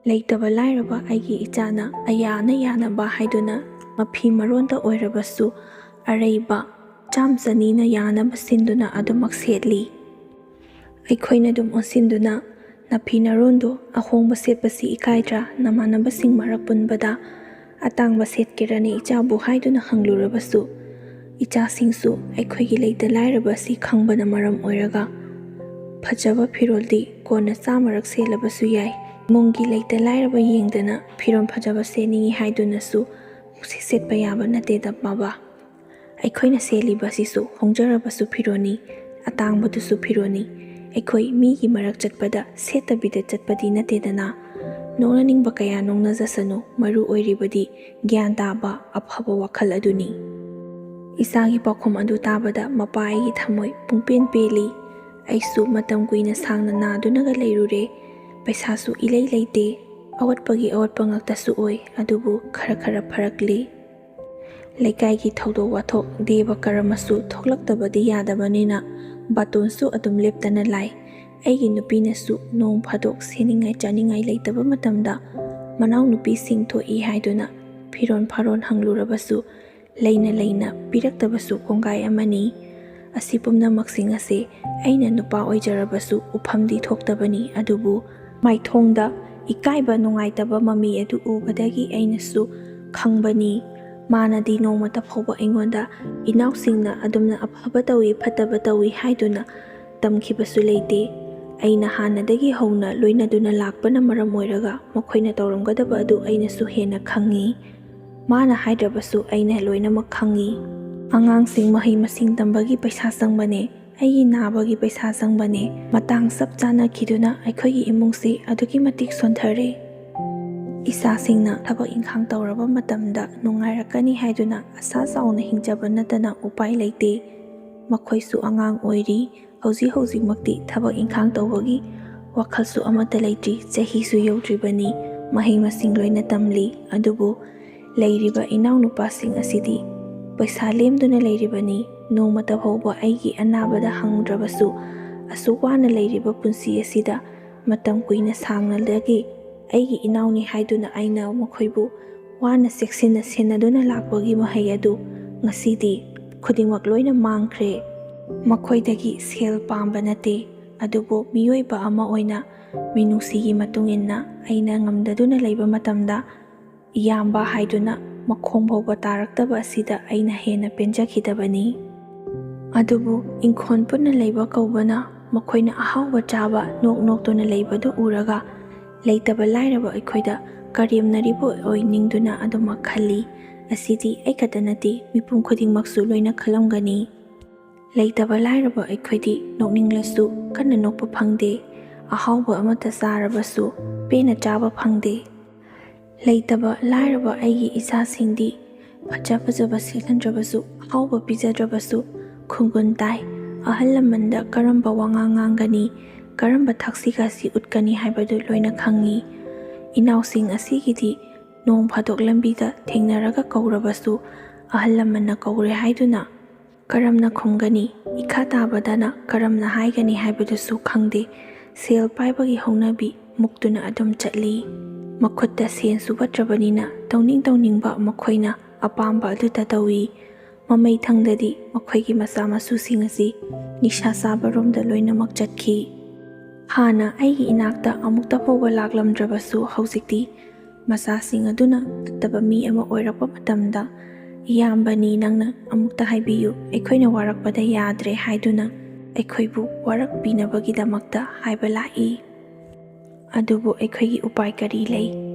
ꯂꯩꯇꯕ ꯂꯥꯏꯔꯕ ꯑꯩꯒꯤ ꯏꯆꯥꯅ ꯑꯌꯥꯅ ꯌꯥꯅꯕ ꯍꯥꯏꯗꯨꯅ ꯃꯐꯤ ꯃꯔꯣꯟꯗ ꯑꯣꯏꯔꯕꯁꯨ ꯑꯔꯩꯕ ꯆꯥꯝ ꯆꯅꯤꯅ ꯌꯥꯅꯕ ꯁꯤꯟꯗꯨꯅ ꯑꯗꯨꯃꯛ ꯁꯦꯠꯂꯤ꯫ ꯑꯩꯈꯣꯏꯅ ꯑꯗꯨꯝ ꯑꯣꯟꯁꯤꯟꯗꯨꯅ ꯅꯐꯤ ꯅꯔꯣꯟꯗꯣ ꯑꯍꯣꯡꯕ ꯁꯦꯠꯄꯁꯤ ꯏꯀꯥꯏꯗ꯭ꯔꯥ? ꯅꯃꯥꯟꯅꯕꯁꯤꯡ ꯃꯔꯛ ꯄꯨꯟꯕꯗ ꯑꯇꯥꯡꯕ ꯁꯦꯠꯀꯦꯔꯅꯦ ꯏꯆꯥꯕꯨ ꯍꯥꯏꯗꯨꯅ ꯍꯪꯂꯨꯔꯕꯁꯨ, ꯏꯆꯥꯁꯤꯡꯁꯨ ꯑꯩꯈꯣꯏꯒꯤ ꯂꯩꯇ ꯂꯥꯏꯔꯕ ꯑꯁꯤ ꯈꯪꯕꯅ ꯃꯔꯝ ꯑꯣꯏꯔꯒ ꯐꯖꯕ ꯐꯤꯔꯣꯜꯗꯤ ꯀꯣꯟꯅ ꯆꯥꯃꯔꯛ ꯁꯦꯠꯂꯕꯁꯨ ꯌꯥꯏ꯫ ꯏꯃꯨꯡꯒꯤ ꯂꯩꯇ ꯂꯥꯏꯔꯕ ꯌꯦꯡꯗꯅ ꯐꯤꯔꯣꯜ ꯐꯖꯕ ꯁꯦꯠꯅꯤꯡꯏ ꯍꯥꯏꯗꯨꯅꯁꯨ ꯁꯦꯠꯄ ꯌꯥꯕ ꯅꯠꯇꯦꯗ ꯃꯕꯥ꯫ ꯑꯩꯈꯣꯏꯅ ꯁꯦꯠꯂꯤꯕ ꯑꯁꯤꯁꯨ ꯍꯣꯡꯖꯔꯕꯁꯨ ꯐꯤꯔꯣꯜꯅꯤ, ꯑꯇꯥꯡꯕꯗꯨꯁꯨ ꯐꯤꯔꯣꯜꯅꯤ꯫ ꯑꯩꯈꯣꯏ ꯃꯤꯒꯤ ꯃꯔꯛ ꯆꯠꯄꯗ ꯁꯦꯠꯇꯕꯤꯗ ꯆꯠꯄꯗꯤ ꯅꯠꯇꯦꯗꯅ꯫ ꯅꯣꯛꯅꯅꯤꯡꯕ ꯀꯌꯥ ꯅꯣꯛꯅꯖꯁꯅꯨ, ꯃꯔꯨ ꯑꯣꯏꯔꯤꯕꯗꯤ ꯒ꯭ꯌꯥꯟ ꯇꯥꯕ ꯑꯐꯕ ꯋꯥꯈꯜ ꯑꯗꯨꯅꯤ꯫ ꯏꯆꯥꯒꯤ ꯄꯥꯎꯈꯨꯝ ꯑꯗꯨ ꯇꯥꯕꯗ ꯃꯄꯥ ꯑꯩꯒꯤ ꯊꯃꯣꯏ ꯄꯨꯡꯄꯦꯟ ꯄꯦꯜꯂꯤ꯫ ꯑꯩꯁꯨ ꯃꯇꯝ ꯀꯨꯏꯅ ꯁꯥꯡꯅ ꯅꯥꯗꯨꯅꯒ ꯂꯩꯔꯨꯔꯦ꯫ ꯄꯩꯁꯥꯁꯨ ꯏꯂꯩ ꯂꯩꯇꯦ꯫ ꯑꯋꯠꯄꯒꯤ ꯑꯋꯠꯄ ꯉꯥꯛꯇꯁꯨ ꯑꯣꯏ꯫ ꯑꯗꯨꯕꯨ ꯈꯔ ꯈꯔ ꯐꯔꯛꯂꯤ꯫ ꯂꯩꯀꯥꯏꯒꯤ ꯊꯧꯗꯣꯛ ꯋꯥꯊꯣꯛ, ꯗꯦꯕ ꯀꯔꯃꯁꯨ ꯊꯣꯛꯂꯛꯇꯕꯗꯤ ꯌꯥꯗꯕꯅꯤꯅ ꯕꯥꯇꯣꯟꯁꯨ ꯑꯗꯨꯝ ꯂꯦꯞꯇꯅ ꯂꯥꯏ꯫ ꯑꯩꯒꯤ ꯅꯨꯄꯤꯅꯁꯨ ꯅꯣꯡ ꯐꯥꯗꯣꯛ ꯁꯦꯠꯅꯤꯡꯉꯥꯏ ꯆꯥꯅꯤꯡꯉꯥꯏ ꯂꯩꯇꯕ ꯃꯇꯝꯗ ꯃꯅꯥꯎꯅꯨꯄꯤꯁꯤꯡ ꯊꯣꯛꯏ ꯍꯥꯏꯗꯨꯅ ꯐꯤꯔꯣꯜ ꯐꯥꯔꯣꯜ ꯍꯪꯂꯨꯔꯕꯁꯨ ꯂꯩꯅ ꯂꯩꯅ ꯄꯤꯔꯛꯇꯕꯁꯨ ꯀꯣꯡꯒꯥꯏ ꯑꯃꯅꯤ꯫ ꯑꯁꯤ ꯄꯨꯝꯅꯃꯛꯁꯤꯡ ꯑꯁꯦ ꯑꯩꯅ ꯅꯨꯄꯥ ꯑꯣꯏꯖꯔꯕꯁꯨ ꯎꯐꯝꯗꯤ ꯊꯣꯛꯇꯕꯅꯤ꯫ ꯑꯗꯨꯕꯨ ꯃꯥꯏꯊꯣꯡꯗ ꯏꯀꯥꯏꯕ ꯅꯨꯡꯉꯥꯏꯇꯕ ꯃꯃꯤ ꯑꯗꯨ ꯎꯕꯗꯒꯤ ꯑꯩꯅꯁꯨ ꯈꯪꯕꯅꯤ꯫ ꯃꯥꯅꯗꯤ ꯅꯣꯡꯃꯇ ꯐꯥꯎꯕ ꯑꯩꯉꯣꯟꯗ ꯏꯅꯥꯎꯁꯤꯡꯅ ꯑꯗꯨꯝꯅ ꯑꯐꯕ ꯇꯧꯏ, ꯐꯠꯇꯕ ꯇꯧꯏ ꯍꯥꯏꯗꯨꯅ ꯇꯝꯈꯤꯕꯁꯨ ꯂꯩꯇꯦ꯫ ꯑꯩꯅ ꯍꯥꯟꯅꯗꯒꯤ ꯍꯧꯅ ꯂꯣꯏꯅꯗꯨꯅ ꯂꯥꯛꯄꯅ ꯃꯔꯝ ꯑꯣꯏꯔꯒ ꯃꯈꯣꯏꯅ ꯇꯧꯔꯝꯒꯗꯕ ꯑꯗꯨ ꯑꯩꯅꯁꯨ ꯍꯦꯟꯅ ꯈꯪꯉꯤ꯫ ꯃꯥꯅ ꯍꯥꯏꯗ꯭ꯔꯕꯁꯨ ꯑꯩꯅ ꯂꯣꯏꯅꯃꯛ ꯈꯪꯉꯤ꯫ ꯑꯉꯥꯡꯁꯤꯡ ꯃꯍꯩ ꯃꯁꯤꯡ ꯇꯝꯕꯒꯤ ꯄꯩꯁꯥ ꯆꯪꯕꯅꯦ, ꯑꯩꯒꯤ ꯅꯥꯕꯒꯤ ꯄꯩꯁꯥ ꯆꯪꯕꯅꯦ꯫ ꯃꯇꯥꯡ ꯆꯞ ꯆꯥꯅꯈꯤꯗꯨꯅ ꯑꯩꯈꯣꯏꯒꯤ ꯏꯃꯨꯡꯁꯤ ꯑꯗꯨꯛꯀꯤ ꯃꯇꯤꯛ ꯁꯣꯟꯊꯔꯦ꯫ ꯏꯆꯥꯁꯤꯡꯅ ꯊꯕꯛ ꯏꯪꯈꯥꯡ ꯇꯧꯔꯕ ꯃꯇꯝꯗ ꯅꯨꯡꯉꯥꯏꯔꯛꯀꯅꯤ ꯍꯥꯏꯗꯨꯅ ꯑꯁꯥ ꯆꯥꯎꯅ ꯍꯤꯡꯖꯕ ꯅꯠꯇꯅ ꯎꯄꯥꯏ ꯂꯩꯇꯦ꯫ ꯃꯈꯣꯏꯁꯨ ꯑꯉꯥꯡ ꯑꯣꯏꯔꯤ꯫ ꯍꯧꯖꯤꯛ ꯍꯧꯖꯤꯛꯃꯛꯇꯤ ꯊꯕꯛ ꯏꯪꯈꯥꯡ ꯇꯧꯕꯒꯤ ꯋꯥꯈꯜꯁꯨ ꯑꯃꯠꯇ ꯂꯩꯇ꯭ꯔꯤ꯫ ꯆꯍꯤꯁꯨ ꯌꯧꯗ꯭ꯔꯤꯕꯅꯤ꯫ ꯃꯍꯩ ꯃꯁꯤꯡ ꯂꯣꯏꯅ ꯇꯝꯂꯤ꯫ ꯑꯗꯨꯕꯨ ꯂꯩꯔꯤꯕ ꯏꯅꯥꯎꯅꯨꯄꯥꯁꯤꯡ ꯑꯁꯤꯗꯤ ꯄꯩꯁꯥ ꯂꯦꯝꯗꯨꯅ ꯂꯩꯔꯤꯕꯅꯤ꯫ ꯅꯣꯡꯃꯇ ꯐꯥꯎꯕ ꯑꯩꯒꯤ ꯑꯅꯥꯕꯗ ꯍꯪꯗ꯭ꯔꯕꯁꯨ, ꯑꯁꯨꯛ ꯋꯥꯅ ꯂꯩꯔꯤꯕ ꯄꯨꯟꯁꯤ ꯑꯁꯤꯗ ꯃꯇꯝ ꯀꯨꯏꯅ ꯁꯥꯡꯅꯗꯒꯤ ꯑꯩꯒꯤ ꯏꯅꯥꯎꯅꯤ ꯍꯥꯏꯗꯨꯅ ꯑꯩꯅ ꯃꯈꯣꯏꯕꯨ ꯋꯥꯅ ꯆꯦꯛꯁꯤꯟꯅ ꯁꯦꯟꯅꯗꯨꯅ ꯂꯥꯛꯄꯒꯤ ꯃꯍꯩ ꯑꯗꯨ ꯉꯁꯤꯗꯤ ꯈꯨꯗꯤꯡꯃꯛ ꯂꯣꯏꯅ ꯃꯥꯡꯈ꯭ꯔꯦ꯫ ꯃꯈꯣꯏꯗꯒꯤ ꯁꯦꯜ ꯄꯥꯝꯕ ꯅꯠꯇꯦ, ꯑꯗꯨꯕꯨ ꯃꯤꯑꯣꯏꯕ ꯑꯃ ꯑꯣꯏꯅ ꯃꯤꯅꯨꯡꯁꯤꯒꯤ ꯃꯇꯨꯡ ꯏꯟꯅ ꯑꯩꯅ ꯉꯝꯗꯗꯨꯅ ꯂꯩꯕ ꯃꯇꯝꯗ, ꯏꯌꯥꯝꯕ ꯍꯥꯏꯗꯨꯅ ꯃꯈꯣꯡ ꯐꯥꯎꯕ ꯇꯥꯔꯛꯇꯕ ꯑꯁꯤꯗ ꯑꯩꯅ ꯍꯦꯟꯅ ꯄꯦꯟꯖꯈꯤꯗꯕꯅꯤ꯫ ꯑꯗꯨꯕꯨ ꯏꯪꯈꯣꯜ ꯄꯨꯟꯅ ꯂꯩꯕ ꯀꯧꯕꯅ ꯃꯈꯣꯏꯅ ꯑꯍꯥꯎꯕ ꯆꯥꯕ, ꯅꯣꯛ ꯅꯣꯛꯇꯨꯅ ꯂꯩꯕꯗꯨ ꯎꯔꯒ, ꯂꯩꯇꯕ ꯂꯥꯏꯔꯕ ꯑꯩꯈꯣꯏꯗ ꯀꯔꯦꯝꯅꯔꯤꯕ ꯑꯣꯏ ꯅꯤꯡꯗꯨꯅ ꯑꯗꯨꯃꯛ ꯈꯜꯂꯤ꯫ ꯑꯁꯤꯗꯤ ꯑꯩ ꯈꯛꯇ ꯅꯠꯇꯦ, ꯃꯤꯄꯨꯝ ꯈꯨꯗꯤꯡꯃꯛꯁꯨ ꯂꯣꯏꯅ ꯈꯜꯂꯝꯒꯅꯤ꯫ ꯂꯩꯇꯕ ꯂꯥꯏꯔꯕ ꯑꯩꯈꯣꯏꯗꯤ ꯅꯣꯛꯅꯤꯡꯂꯁꯨ ꯀꯟꯅ ꯅꯣꯛꯄ ꯐꯪꯗꯦ, ꯑꯍꯥꯎꯕ ꯑꯃꯠꯇ ꯆꯥꯔꯕꯁꯨ ꯄꯦꯟꯅ ꯆꯥꯕ ꯐꯪꯗꯦ꯫ ꯂꯩꯇꯕ ꯂꯥꯏꯔꯕ ꯑꯩꯒꯤ ꯏꯆꯥꯁꯤꯡꯗꯤ ꯐꯖ ꯐꯖꯕ ꯁꯦꯠꯍꯟꯗ꯭ꯔꯕꯁꯨ, ꯑꯍꯥꯎꯕ ꯄꯤꯖꯗ꯭ꯔꯕꯁꯨ ꯈꯨꯡꯒꯨꯟ ꯇꯥꯏ꯫ ꯑꯍꯜ ꯂꯃꯟꯗ ꯀꯔꯝꯕ ꯋꯥꯉꯥꯡ ꯉꯥꯡꯒꯅꯤ, ꯀꯔꯝꯕ ꯊꯛꯁꯤ ꯈꯥꯁꯤ ꯎꯠꯀꯅꯤ ꯍꯥꯏꯕꯗꯨ ꯂꯣꯏꯅ ꯈꯪꯉꯤ꯫ ꯏꯅꯥꯎꯁꯤꯡ ꯑꯁꯤꯒꯤꯗꯤ ꯅꯣꯡ ꯐꯥꯗꯣꯛ ꯂꯝꯕꯤꯗ ꯊꯦꯡꯅꯔꯒ ꯀꯧꯔꯕꯁꯨ, ꯑꯍꯜ ꯂꯃꯟꯅ ꯀꯧꯔꯦ ꯍꯥꯏꯗꯨꯅ ꯀꯔꯝꯅ ꯈꯨꯝꯒꯅꯤ, ꯏꯈꯥ ꯇꯥꯕꯗꯅ ꯀꯔꯝꯅ ꯍꯥꯏꯒꯅꯤ ꯍꯥꯏꯕꯗꯨꯁꯨ ꯈꯪꯗꯦ꯫ ꯁꯦꯜ ꯄꯥꯏꯕꯒꯤ ꯍꯧꯅꯕꯤ ꯃꯨꯛꯇꯨꯅ ꯑꯗꯨꯝ ꯆꯠꯂꯤ꯫ ꯃꯈꯨꯠꯇ ꯁꯦꯟ ꯁꯨꯒꯠꯇ꯭ꯔꯕꯅꯤꯅ ꯇꯧꯅꯤꯡ ꯇꯧꯅꯤꯡꯕ ꯃꯈꯣꯏꯅ ꯑꯄꯥꯝꯕ ꯑꯗꯨꯇ ꯇꯧꯏ꯫ ꯃꯃꯩ ꯊꯪꯗꯗꯤ ꯃꯈꯣꯏꯒꯤ ꯃꯆꯥ ꯃꯁꯨꯁꯤꯡ ꯑꯁꯤ ꯅꯤꯁꯥ ꯆꯥꯕꯔꯣꯝꯗ ꯂꯣꯏꯅꯃꯛ ꯆꯠꯈꯤ꯫ ꯍꯥꯟꯅ ꯑꯩꯒꯤ ꯏꯅꯥꯛꯇ ꯑꯃꯨꯛꯇ ꯐꯥꯎꯕ ꯂꯥꯛꯂꯝꯗ꯭ꯔꯕꯁꯨ, ꯍꯧꯖꯤꯛꯇꯤ ꯃꯆꯥꯁꯤꯡ ꯑꯗꯨꯅ ꯐꯠꯇꯕ ꯃꯤ ꯑꯃ ꯑꯣꯏꯔꯛꯄ ꯃꯇꯝꯗ, "ꯏꯌꯥꯝꯕꯅꯤ, ꯅꯪꯅ ꯑꯃꯨꯛꯇ ꯍꯥꯏꯕꯤꯌꯨ, ꯑꯩꯈꯣꯏꯅ ꯋꯥꯔꯛꯄꯗ ꯌꯥꯗ꯭ꯔꯦ" ꯍꯥꯏꯗꯨꯅ ꯑꯩꯈꯣꯏꯕꯨ ꯋꯥꯔꯛꯄꯤꯅꯕꯒꯤꯗꯃꯛꯇ ꯍꯥꯏꯕ ꯂꯥꯛꯏ꯫ ꯑꯗꯨꯕꯨ ꯑꯩꯈꯣꯏꯒꯤ ꯎꯄꯥꯏ ꯀꯔꯤ ꯂꯩ?